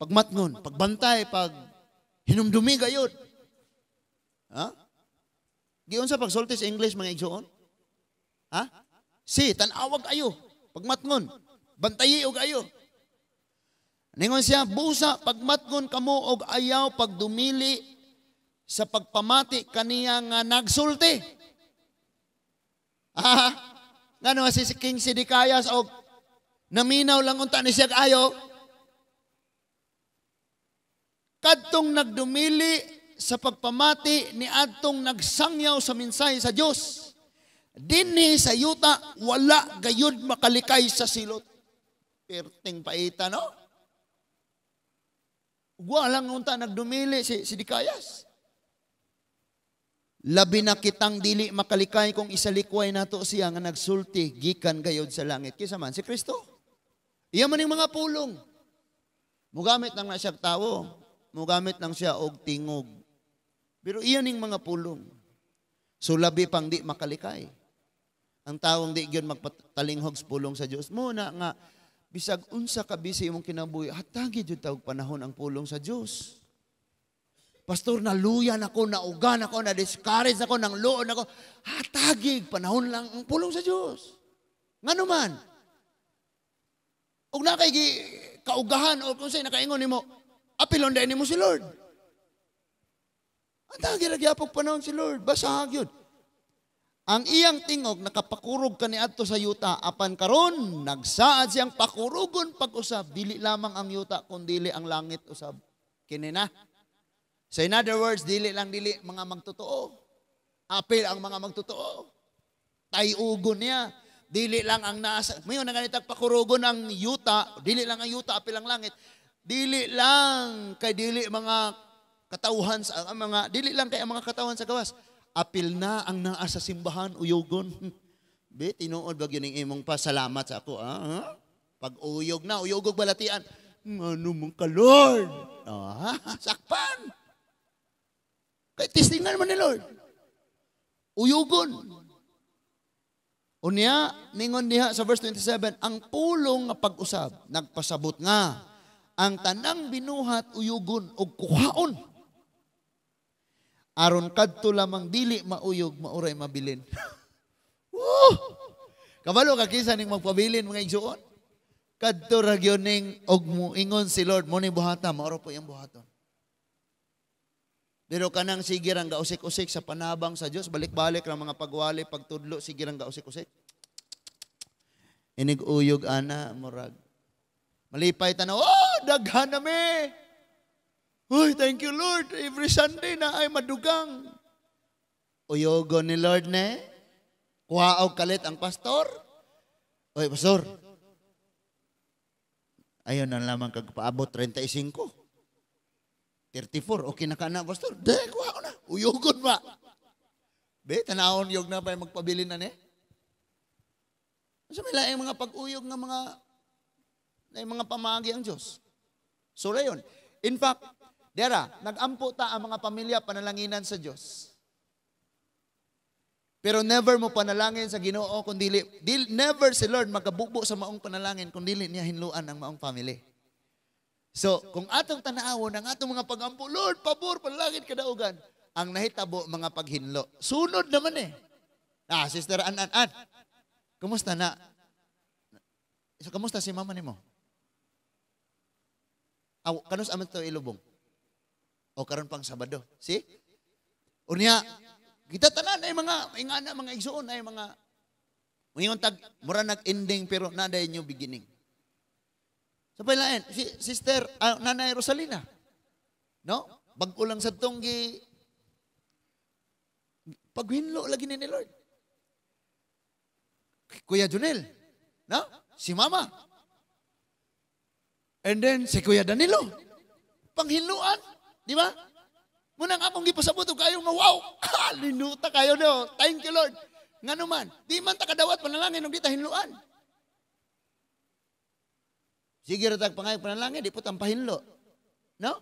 Pagmatngon, pagbantay, pag hinumdumi gayud. Ha? Giunsa pagsulti sa English mga igsoon? Ha? Si tan-awag ayo, pagmatngon. Bantayi og ayo. Ningon siya, busa pagmatgon kamo og ayaw pagdumili sa pagpamati kaniya nga nagsulti. Ah, ngano si King Sidikayas og naminaw lang unta ni siya ayo. Kadtong nagdumili sa pagpamati ni adtong nagsangyaw sa mensahe sa Dios. Dinhi sa yuta wala gayud makalikay sa silot. Perting paita, no? Wala lang unta nagdumili si Sidikayas. Labi na kitang dili makalikay kung isalikway nato siya nga nagsulti gikan gayod sa langit. Kisa man si Kristo. Iya man yung mga pulong. Mugamit lang na siya tawo. Mugamit lang siya og tingog. Pero iya ning mga pulong. So labi pang di makalikay. Ang tawong di gyud magpatalinghog sa pulong sa Dios. Muna nga bisag unsa ka busy imong kinabuhi, hatagi jud tawag panahon ang pulong sa Dios. Pastor, naluyan ako, naugan ako, na-discourage ako, nangluon ako. Hatagig, panahon lang ang pulong sa Dios. Ngano man? Og na kay kaugahan o kung sa'y nakaingon nimo, apilon dahil nimo si Lord. Hatagi ra gyapon panahon si Lord, basahag yun. Ang iyang tingog nakapakurog kaniadto sa yuta apan karon nagsaad siyang pakurugon pag-usab, dili lamang ang yuta kun dili ang langit usab. Kini na. So in other words, dili lang dili mga magtotoo. Apil ang mga magtotoo. Tayugon niya. Dili lang ang nasa, mayon na ganitag pakurugon ang yuta, dili lang ang yuta, apil ang langit. Dili lang kay dili mga katawhan sa ang mga dili lang kay ang mga katawhan sa gawas. Apil na ang naa sa simbahan uyugon. Be, tinuod ba gyud ning imong pasalamat sa ako, ah? Pag uyog na, uyogog balatian. Ngano man ka, Lord? Ah, sakpan. Kay testingan man ni Lord. Uyugon. Unya, ningon diha sa verse 27, ang pulong nga pag-usab, nagpasabot nga, ang tanang binuhat uyugon og kuhaon. Aron kadto lamang dili mauyog, mauray mabilin. Woo! Kabalo ka kinsa ning magpabilin, mga igsuon? Kadto ra gyud ning og muingon si Lord, mo ni buhata, mauro po iyang buhaton. Pero kanang sige rang gausik-usik sa panabang sa Dios, balik-balik ra mga pagwali, pagtudlo, sige rang gausik-usik. Inig uyog ana murag. Malipay ta na, oh, daghan na mi. Uy, thank you, Lord. Every Sunday na ay madugang. Uyogo ni Lord ne. Kuha og kalit ang pastor. Uy, pastor. Ayon na lamang kag paabot 35. 34, okay na ka na, pastor. De, kuha ko na. Uyogon ba? Be, tanawon yog na pa yung magpabilin na ni. Sa may laing mga pag-uyog nga mga na mga pamagi ang Diyos. So, rayon. In fact, dera, nagampo ta ang mga pamilya panalanginan sa Diyos. Pero never mo panalangin sa Ginoo kung dili, never si Lord magabubo sa maong panalangin kung dili niya hinluan ang maong family. So, kung atong tanawon ang atong mga pagampo, Lord, pabor, panalangin kadaugan, ang nahitabo mga paghinlo. Sunod naman eh. Ah, Sister An An An, kumusta na? So, kumusta si mama nimo? Aw, kanus aman to ilubong? O karon pang Sabado. See? Unya, kita tanan ay mga ingana mga igsuon ay mga muingon tag mura nag-ending pero naday new beginning. Sa pailain, si Sister Nanay Rosalina. No? Bag-o lang sa tong gi paghinlo lagi ni Lord. Kuya Junel, no? Si Mama. And then si Kuya Danilo. Panghinluan, di ba? Munang akong gipasabot og kayo nga wow, linuta kayo no. Thank you, Lord. Ngano man, di man ta kadawat panalangin og di ta hinluan. Sige ra tag pangayog panalangin, di po tang pahinlo. No?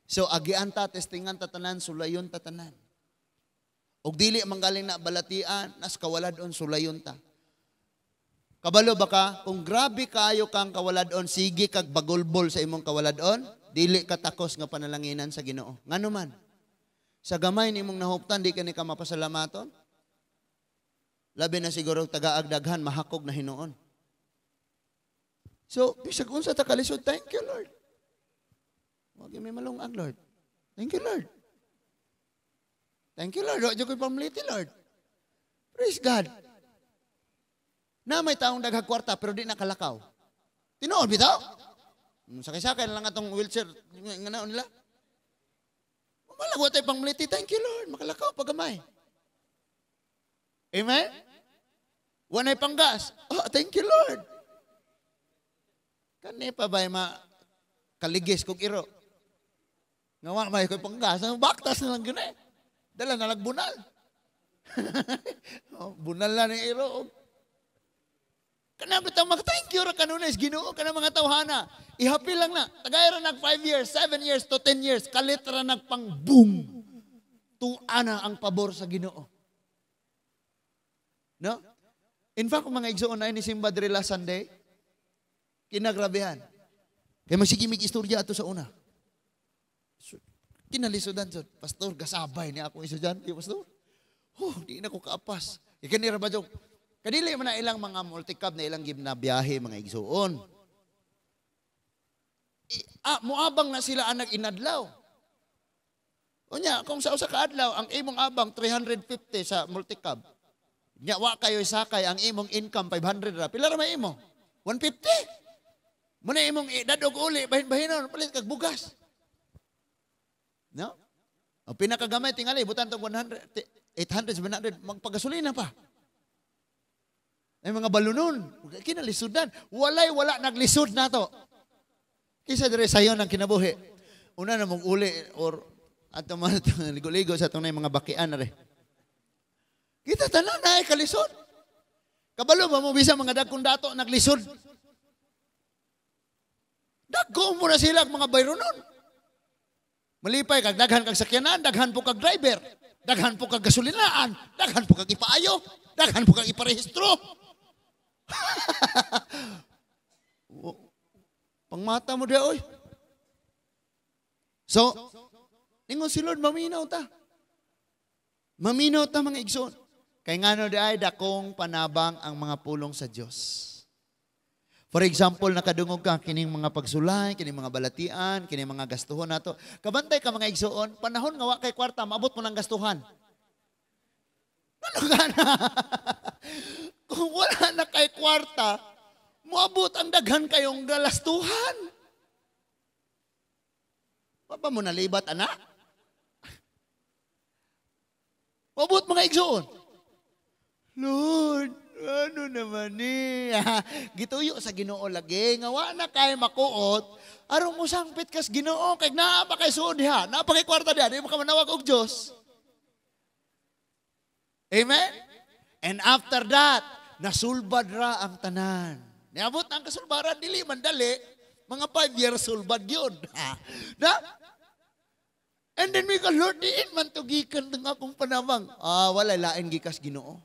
So agian ta, testingan ta tanan, sulayon ta tanan. Og dili man galing na balatian, nas kawaladon sulayon ta. Kabalo ba ka, kung grabe kayo kang kawaladon, sige kag bagulbol sa imong kawaladon, dili ka takos nga panalanginan sa Ginoo. Ngano man? Sa gamay nimong nahuptan, di ka ni ka mapasalamaton. Labi na siguro tagaag daghan, mahakog na hinuon. So, bisag unsa ta kalisod, thank you, Lord. Wa may malungag, Lord. Thank you, Lord. Thank you, Lord. Wa ko'y pamliti, Lord. Praise God. Na may taong daghag kwarta pero di nakalakaw. Tinuod bitaw? Sakay-sakay na lang atong wheelchair nga naon nila. Malag wa tay pangmliti. Thank you, Lord. Makalakaw pagamay. Amen? Wa nay panggas. Oh, thank you, Lord. Kani pa ba ma kaligis kog iro? Nga wa may koy panggas, baktas na lang gyud eh. Dala na lang bunal. Oh, bunal na ni iro. Kana bitaw mag thank you ra kanunay Ginoo kana mga tawhana. Ihapil lang na. Tagay ra nag 5 years, 7 years to 10 years, kalit ra nagpang boom. Tuana na ang pabor sa Ginoo. No? In fact, kung mga igsoon na ni simba diri last Sunday, kinagrabehan. Kay magsige mig istorya ato sa una. So, kinalisudan jud. Pastor, gasabay ni ako estudyante, pastor. Oh, di na ko kaapas. Ikanira ba jud? Kadili man na ilang mga multicab na ilang ginabiyahe mga igsuon. Muabang na sila anag inadlaw. Unya, kung sa usa ka adlaw, ang imong abang 350 sa multicab. Nya wa kayo sakay, ang imong income 500 ra. Pila ra may imo? 150. Muna imong dadog uli, bahin-bahinon, palit kag bugas. No? Ang pinakagamay tingali butan tong 100, 800, 700 magpagasolina pa. Ay mga balunon, kinalisudan. Walay wala naglisod nato. Kisa dire sayon ang kinabuhi. Una na mong uli or ato man ligo-ligo sa atong mga bakian na re. Kita tanan na ay kalisod. Kabalo ba mo bisa mga dagkong dato naglisod? Dagko mo na sila ang mga bayronon. Malipay kag daghan kag sakyanan, daghan po kag driver, daghan po kag gasolinaan, daghan po kag ipaayo, daghan po kag iparehistro. Pangmata mo diya, oy. So, ningon si Lord, maminaw ta. Maminaw ta mga igsoon. Kay ngano di ay dakong panabang ang mga pulong sa Dios. For example, nakadungog ka kining mga pagsulay, kining mga balatian, kining mga gastuhon nato. Kabantay ka mga igsoon, panahon nga wa kay kwarta, maabot mo ng gastuhan. Ano ka na? Kung wala na kay kwarta, moabot ang daghan kayong galastuhan. Pa mo nalibat, anak? Moabot mga igsoon. Lord, ano naman ni? Gituyo sa Ginoo lagi nga wa na kay makuot, aron mo sangpit kas Ginoo kay naa pa kay suod diha, naa pa kay kwarta diha, di mo ka manawag og Dios. Amen? And after that, nasulbad ra ang tanan. Niabot ang kasulbaran, dili man dali, mga 5 years sulbad yun. Na? And then we go, Lord, diin man to gikan ng akong panabang. Ah, wala lain gikas Ginoo.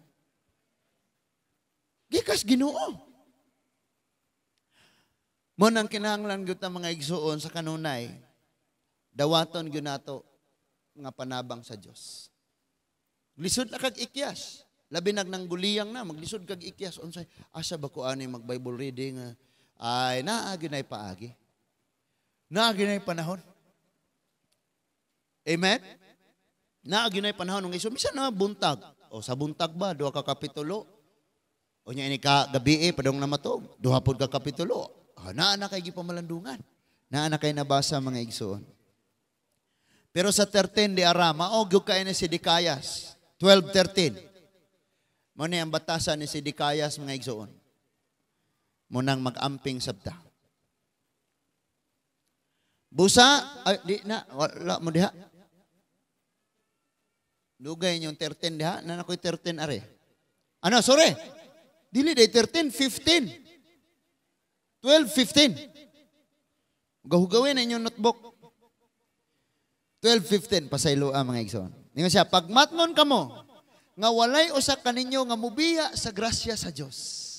Gikas Ginoo. Mo nang kinahanglan gyud ta mga igsuon sa kanunay, dawaton gyud nato nga panabang sa Dios. Lisod na kag ikyas. Labi nag nang guliyang na, maglisod kag ikyas. Unsay, asa ba ko ani mag Bible reading? Ay, naa gyud paagi. Naa gyud panahon. Amen? Naa gyud panahon ng iso. Bisan na buntag. O sa buntag ba, 2 ka kapitulo. O nya ini ka gabi padong na matog, 2 pod ka kapitulo. Ah, naa na kay gipamalandungan. Naa na kay nabasa mga igsoon. Pero sa 13 di ara, mao gyud kay ni si Dikayas. 12:13. Mo ni ang batasan ni si Dikayas mga igsoon. Mo nang mag-amping sabta. Busa, ay, di na, wala mo diha. Dugay inyong 13 diha, na nakoy 13 are. Ano, sorry. Dili day 13, 15. 12, 15. Gahugawin na inyong notebook. 12, 15, pasaylo ang mga igsoon. Ningon siya, pagmatngon kamo, nga walay usa kaninyo nga mubiya sa grasya sa Dios.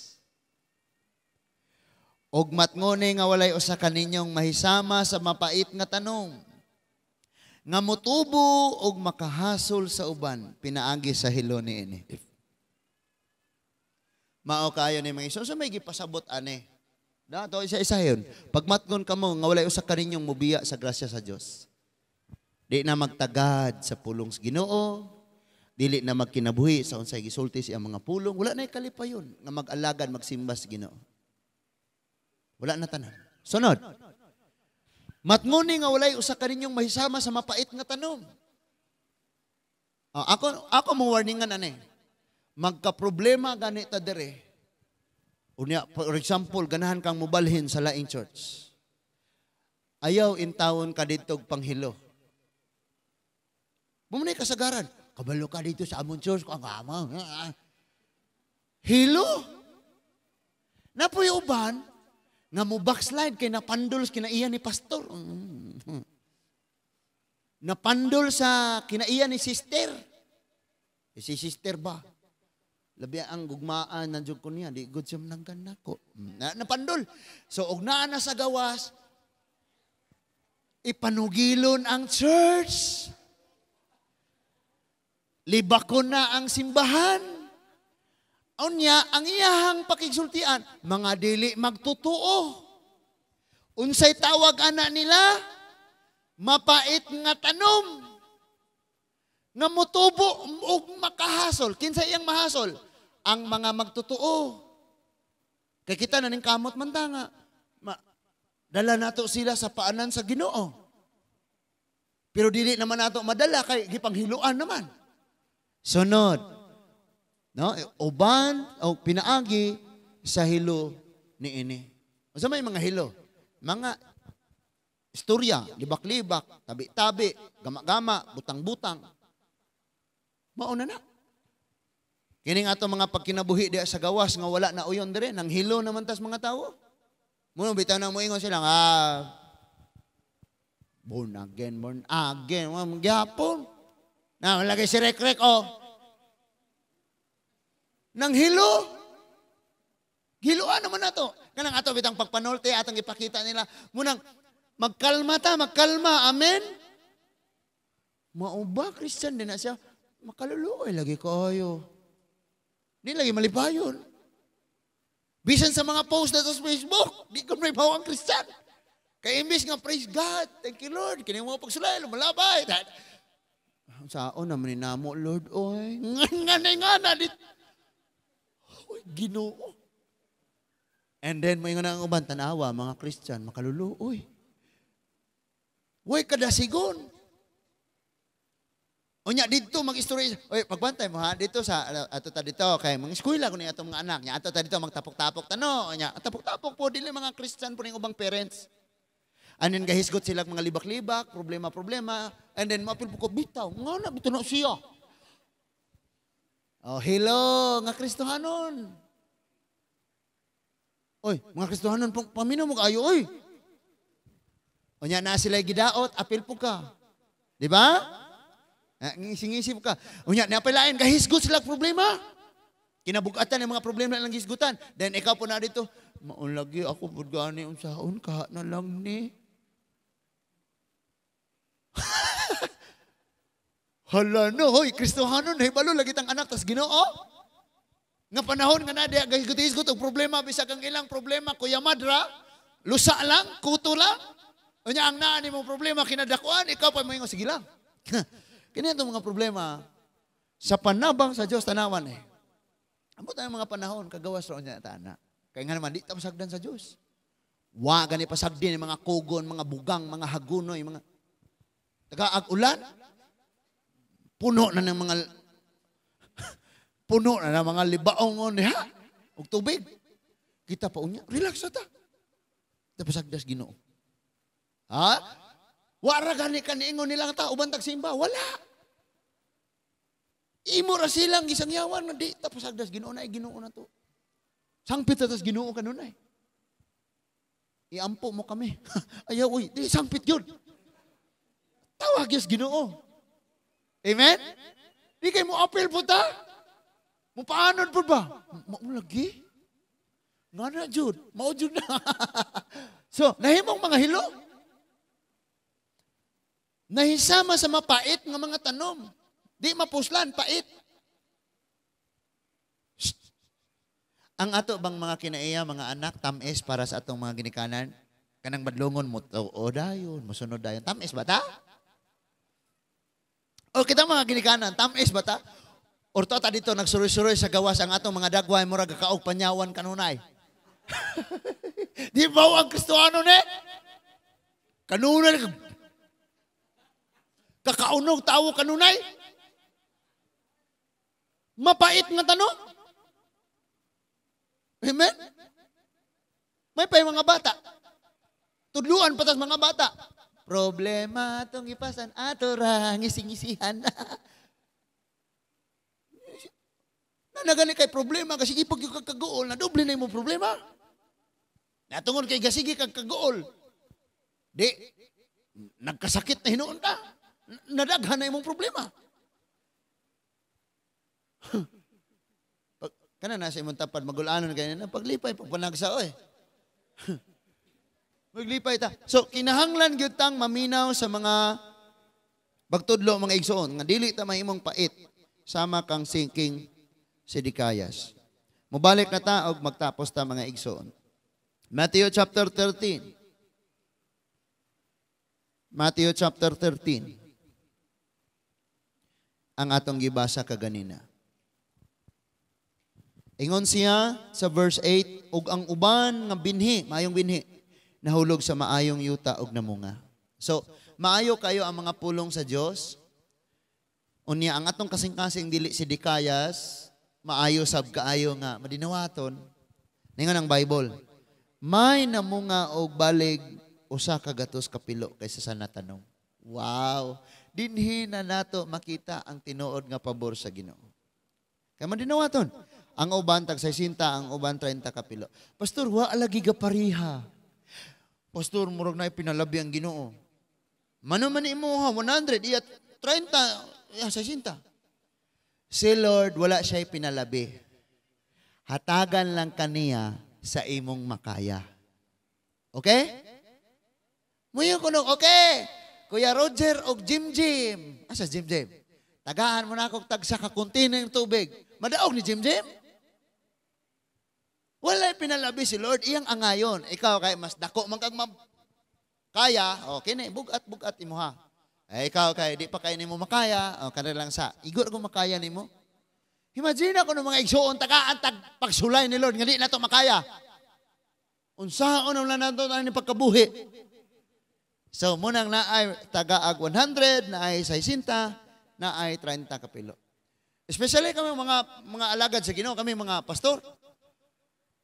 Og matngone nga walay usa kaninyong mahisama sa mapait nga tanong, nga motubo og makahasol sa uban, pinaagi sa hilo niini. Mao kayo ni mga igsoon. So may gipasabot ani. Na to isa-isa yun. Pagmatngon kamo nga walay usa ka ninyong mubiya sa grasya sa Dios. Di na magtagad sa pulong sa Ginoo, dili na magkinabuhi sa unsay gisulti sa iyang mga pulong, wala na kalipayon nga mag-alagad, magsimba sa Ginoo. Wala na tanan. Sunod. Matngoni nga walay usa ka ninyong mahisama sa mapait nga tanom. Ah, ako mo warningan ani. Magka-problema gani ta dere. Unya, for example, ganahan kang mobalhin sa laing church. Ayaw intawon ka dito og panghilo. Bumunay kasagaran. Kabalo ka dito sa among church. Ang ama. Hilo. Napoy uban nga mo backslide kay napandol sa kinaiya ni pastor. Napandol sa kinaiya ni sister. Eh, si sister ba? Labi ang gugmaan na jud ko niya, di good siya mananggan nako. Na, napandol. So og naa na sa gawas, ipanugilon ang church. Libakon na ang simbahan. Unya, ang iyahang pakigsultian, mga dili magtotoo. Unsay tawag ana nila? Mapait nga tanom. Nga motubo og makahasol. Kinsa iyang mahasol? Ang mga magtotoo. Kay kita na ning kamot man ta nga dala nato sila sa paanan sa Ginoo. Pero dili naman nato madala kay gipanghiluan naman. Sunod. No, uban o pinaagi sa hilo niini. Unsa may mga hilo? Mga istorya, libak-libak, tabi-tabi, gama-gama, butang-butang. Mauna na. Kining ato mga pagkinabuhi diha sa gawas nga wala na uyon dire, nang hilo naman tas mga tawo. Muna bitaw na moingon sila, born again, born again, wa gyapon. Na lagi si Rek-Rek oh. Nang hilo. Hiloan naman nato. Kanang ato bitang pagpanulte atong ipakita nila. Munang magkalma ta, magkalma. Amen. Mao ba Christian din na siya? Makaluluoy lagi kaayo. Di lagi malipayon. Bisan sa mga post na sa Facebook, di ko may ang Christian. Kay imbis nga praise God, thank you Lord, kini mo pagsulay, lumalabay. Saon naman ni namo Lord, oy. Nga nga na dit. Oy, Ginoo. And then mo nga ang uban tanawa mga Christian makaluluoy. Way kadasigon. Unya didto mag-istorya. Oy, pagbantay mo ha dito sa ato ta dito kay mga eskwela ko ni atong mga anak. Nya ato ta dito magtapok-tapok tano. Unya tapok-tapok po dili mga Christian po ning ubang parents. And then gahisgot sila mga libak-libak, problema-problema. And then maapil po ko bitaw. Nga na bitaw na siya. Oh, hello, nga Kristohanon. Oy, mga Kristohanon, paminaw mo kayo, oy. Unya na sila gidaot, apil po ka. Di ba? Ngising-ngisip ka. Unya, napilain, kahisgot sila problema. Kinabugatan yung mga problema lang hisgutan. Then ikaw po na dito, maunlagi ako pud gani unsaon ka na lang ni. Hala no, hoy, Kristohanon, hibalo lagi tang anak tas Ginoo. Nga panahon nga na diha gahisgot-hisgot og problema bisag ang ilang problema kuya madra, lusa lang, kuto lang. Unya ang naa nimo problema kinadakuan, ikaw pa moingon sige lang. Kini atong mga problema sa panabang sa Dios tanawan eh. Ambot ang mga panahon kagawas ra unya ta ana. Kay nga naman di ta masagdan sa Dios. Wa gani pasagdin mga kugon, mga bugang, mga hagunoy, mga tagaag ulan. Puno na ng mga libaong diha og tubig. Kita pa unya, relax na ta. Tapos agdas Ginoo. Ha? Wara gani kaniingon nilang ta uban tag simba, wala. Imo ra silang gisangyawan nga di tapos agdas Ginoo na Ginoo na to. Sangpit ta tas Ginoo kanunay. Iampo mo kami. Ayaw oy, di sangpit gyud. Tawag gyud Ginoo. Amen? Di kay mo apil po ta? Mo paanod po ba? Mao lagi. Nga na jud, mao jud na. So, nahimong mga hilo. Nahisama sa mapait nga mga tanom. Di mapuslan, pait. Shh. Ang ato bang mga kinaiya, mga anak, tamis para sa atong mga ginikanan? Kanang badlongon mo, o dayon, musunod dayon. Tamis ba ta? O kita mga ginikanan, tamis ba ta? Or ta dito, nagsuroy-suroy sa gawas ang atong mga dagway, murag kakaog panyawan kanunay. Di ba ang Kristoano ne? Kanunay, kakaunog tawo kanunay? Mapait nga tanong? Amen? May pa yung mga bata. Tudluan patas mga bata. Problema itong ipasan, ato ra, ngising-ngisihan. Nanagani kay problema, kasi ipag yung kakagool, na doble na yung problema. Natungod kay gasigi kag kagool. Di, nagkasakit na hinuon ka. Nadaghan na imong problema. Kana nasa imong tapad, magulanon kayo na, paglipay, pagpanagsa, oy. Maglipay ta. So, kinahanglan gyud tang maminaw sa mga pagtudlo, mga igsoon, nga dili ta mahimong pait, sama kang sinking Sedikayas. Mubalik na ta og magtapos ta, mga igsoon. Matthew chapter 13. Matthew chapter 13. Ang atong gibasa kaganina. Ingon siya sa verse 8, ug ang uban nga binhi, maayong binhi, nahulog sa maayong yuta ug namunga. So, maayo kayo ang mga pulong sa Dios. Unya ang atong kasing-kasing dili si Dikayas, maayo sab kaayo nga madinawaton. Ningon ang Bible, may namunga og balig usa ka gatos kapilo kaysa sa natanong. Wow! Dinhi na nato makita ang tinuod nga pabor sa Ginoo. Kay madinawaton. Ang uban tag 60, ang uban 30 kapilo. Pastor, wa lagi gapariha. Pastor, murag na pinalabi ang Ginoo. Mano man imo ha, 100, iya 30, iya 60. Si Lord, wala siya'y pinalabi. Hatagan lang kaniya sa imong makaya. Okay? Muyo ko nung, okay. Kuya Roger og Jim Jim. Asa Jim Jim? Tagaan mo na akong tagsa ka container ng tubig. Madaog ni Jim Jim? Wala'y pinalabi si Lord. Iyang angayon. Ikaw kay mas dako man kag kaya, okay na, bugat-bugat imo ha. Eh, ikaw kay di pa kay nimo makaya, o kare lang sa igor ko makaya nimo. Imagine ako ng mga igsuon tagaan tag pagsulay ni Lord nga di nato makaya. Unsaon ang nato ani pagkabuhi. So munang naay tagaag 100, naay 60, naay 30 kapilo. Especially kami mga alagad sa Ginoo, kami mga pastor.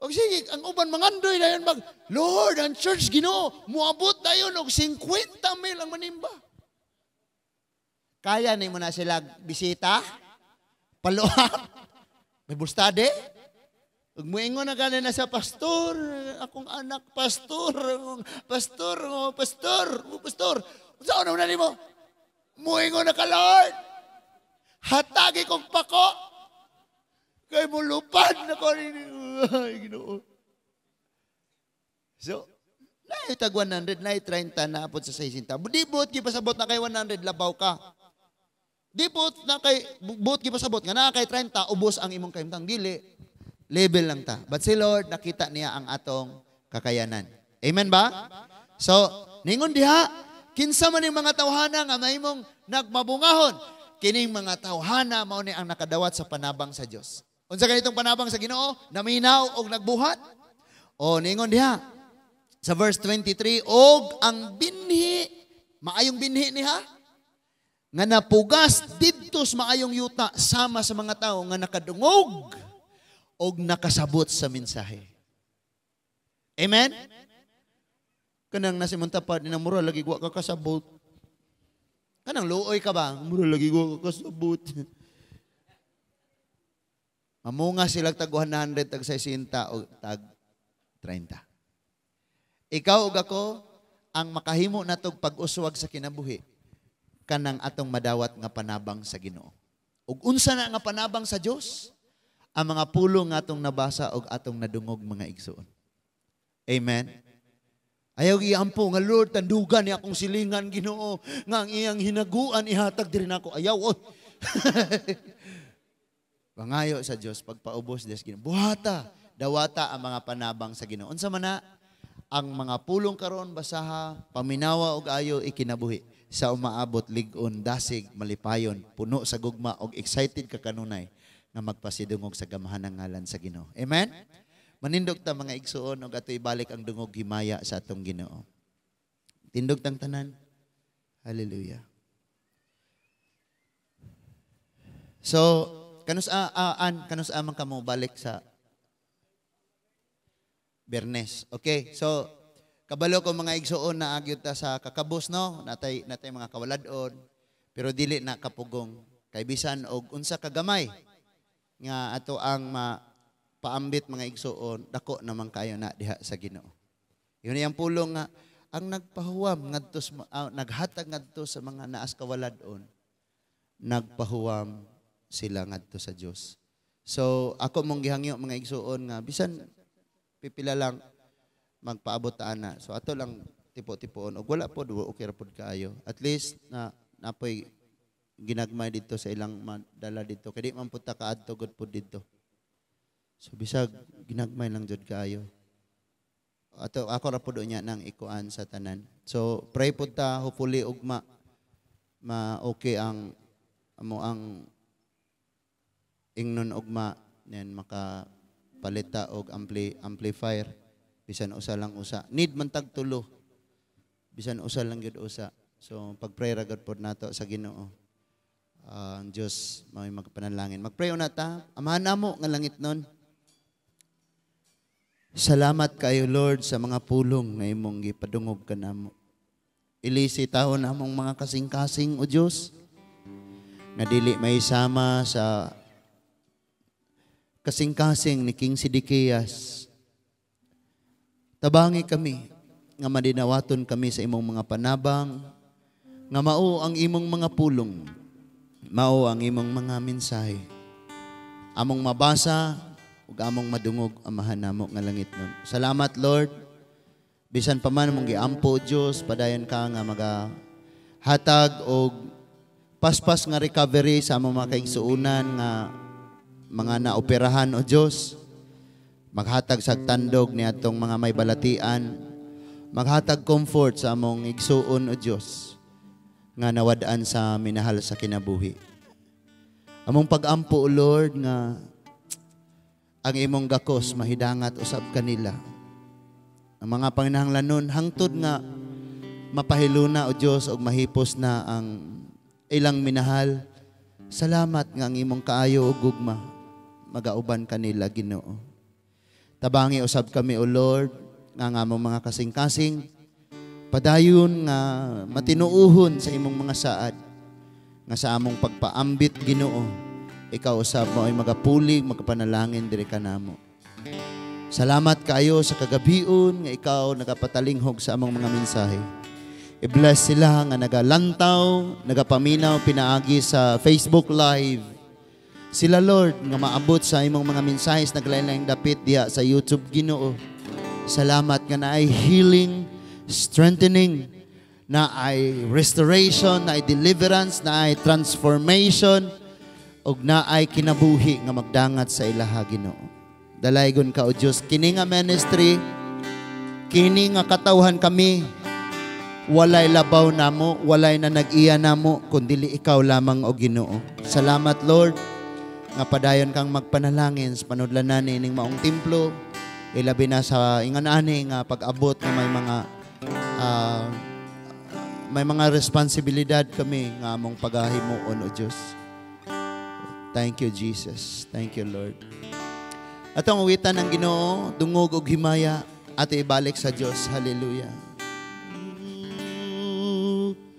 Og sige, ang uban mangandoy dayon mag Lord, ang church Ginoo moabot dayon og 50,000 ang manimba. Kaya nimo na sila bisita, paluha, may bustade. Ug moingon na gani na sa pastor, akong anak pastor, pastor, oh, pastor, oh, pastor. Unsa na nimo? Moingon na ka, Lord. Hatagi kong pako. Kay mulupad na ko ay Ginoo. So, naay tag 100, naay 30 na apod sa 60. Di buot gipasabot na kay 100 labaw ka. Di buot na kay buot gipasabot nga naa kay 30 ubos ang imong kahimtang dili. Level lang ta. But si Lord nakita niya ang atong kakayanan. Amen ba? So, ningon diha, kinsa man ning mga tawhana nga mahimong nagmabungahon, kining mga tawhana mao ni ang nakadawat sa panabang sa Dios. Unsa ganitong panabang sa Ginoo? Naminaw og nagbuhat. O ningon diha sa verse 23, og ang binhi, maayong binhi niha, nga napugas didto sa maayong yuta sama sa mga tawo nga nakadungog og nakasabot sa mensahe. Amen? Kanang nasa imong tapad, mura lagi wa ka kasabot. Kanang luoy ka ba? Mura lagi wa ka kasabot. Mamunga sila tag 100, tag 60 o tag 30. Ikaw ug ako ang makahimo natog pag-uswag sa kinabuhi kanang atong madawat nga panabang sa Ginoo. Ug unsa na nga panabang sa Dios? Ang mga pulong nga atong nabasa og atong nadungog, mga igsoon. Amen. Ayaw iampo nga Lord, tandugan ni akong silingan Ginoo nga ang iyang hinaguan ihatag diri nako. Ayaw oy. Pangayo sa Dios pagpaubos des Ginoo. Buhata, Dawata ang mga panabang sa Ginoo. Unsa man na ang mga pulong karon, basaha, paminawa og ayo, ikinabuhi sa umaabot lig-on, dasig, malipayon, puno sa gugma og excited ka kanunay nga magpasidungog sa gamhanan ngalan sa Ginoo. Amen. Manindog ta, mga igsuon, og ato ibalik ang dungog himaya sa atong Ginoo. Tindog tang tanan. Hallelujah. So, kanus an kanus man kamo balik sa Bernes? Okay, so kabalo ko, mga igsuon, na agyod ta sa kakabos, no, natay mga kawalad-on, pero dili na kapugong kay bisan og unsa kagamay nga ato ang paambit, mga igsuon, dako naman kayo na diha sa Ginoo. Yun ang pulong nga ang nagpahuwam ngadto naghatag ngadto sa mga naas kawalad-on, nagpahuwam sila ngadto sa Dios. So ako mong gihangyo, mga igsuon, nga bisan pipila lang magpaabot ta ana. So ato lang tipo-tipoon og wala pod, okay ra pod kaayo. At least na napoy ginagmay dito sa ilang madala dito. Kay di man pud ta kaadto gud pod dito. So bisag ginagmay lang jud kaayo. Ato ako ra pod unya nang ikuan sa tanan. So pray pod ta, hopefully ugma ma okay ang amo ang ingnon ugma, nen maka palita og amplifier bisan usa lang usa. Need man tag tulo, bisan usa lang gyud usa. So pag-pray ra gud pod nato sa Ginoo. Ang Dios mao'y magpanalangin. Magpray una ta. Amahan namo nga langit nun, salamat kayo, Lord, sa mga pulong nga imong gipadungog kanamo. Ilisi tahon among mga kasing-kasing, o Dios, nga dili may sama sa kasing-kasing ni King Sidikias. Tabangi kami nga madinawaton kami sa imong mga panabang, nga mao ang imong mga pulong, mao ang imong mga mensahe. Among mabasa ug among madungog, Amahan namo nga langit nun. Salamat, Lord. Bisan pa man among giampo, Dios, padayon ka nga magahatag og paspas nga recovery sa among mga kaigsuonan nga mga naoperahan, o Dios. Maghatag sa tandog ni atong mga may balatian. Maghatag comfort sa among igsuon, o Dios, nga nawad-an sa minahal sa kinabuhi. Among pag-ampo, O Lord, nga ang imong gakos mahidangat usab kanila. Ang mga panginahanglanon hangtod nga mapahiluna, o Dios, og mahipos na ang ilang minahal. Salamat nga ang imong kaayo ug gugma magauban kanila, Ginoo. Tabangi usab kami, O Lord, nga ang among mga kasing-kasing padayon nga matinuuhon sa imong mga saad, nga sa among pagpaambit, Ginoo, ikaw usab mo ay magapulig, magapanalangin diri kanamo. Salamat kaayo sa kagabion nga ikaw nagapatalinghog sa among mga mensahe. I-bless sila nga nagalantaw, nagapaminaw pinaagi sa Facebook Live. Sila, Lord, nga maabot sa imong mga mensahe naglain-laing dapit diha sa YouTube, Ginoo. Salamat nga naay healing, strengthening, naay restoration, naay deliverance, naay transformation, ug naay kinabuhi nga magdangat sa ilaha, Ginoo. Dalaygon ka, O Dios, kini nga ministry, kini nga katawhan kami, walay labaw namo, walay na nag-iya namo, kundili ikaw lamang, O Ginoo. Salamat, Lord, nga padayon kang magpanalangin sa panudlanan ning maong templo, ilabi na sa ingan ani nga pag-abot nga may mga responsibilidad kami nga among pagahimuon, O Dios. Thank you, Jesus. Thank you, Lord. Atong awitan ng Ginoo, dungog og himaya, ato ibalik sa Dios. Hallelujah.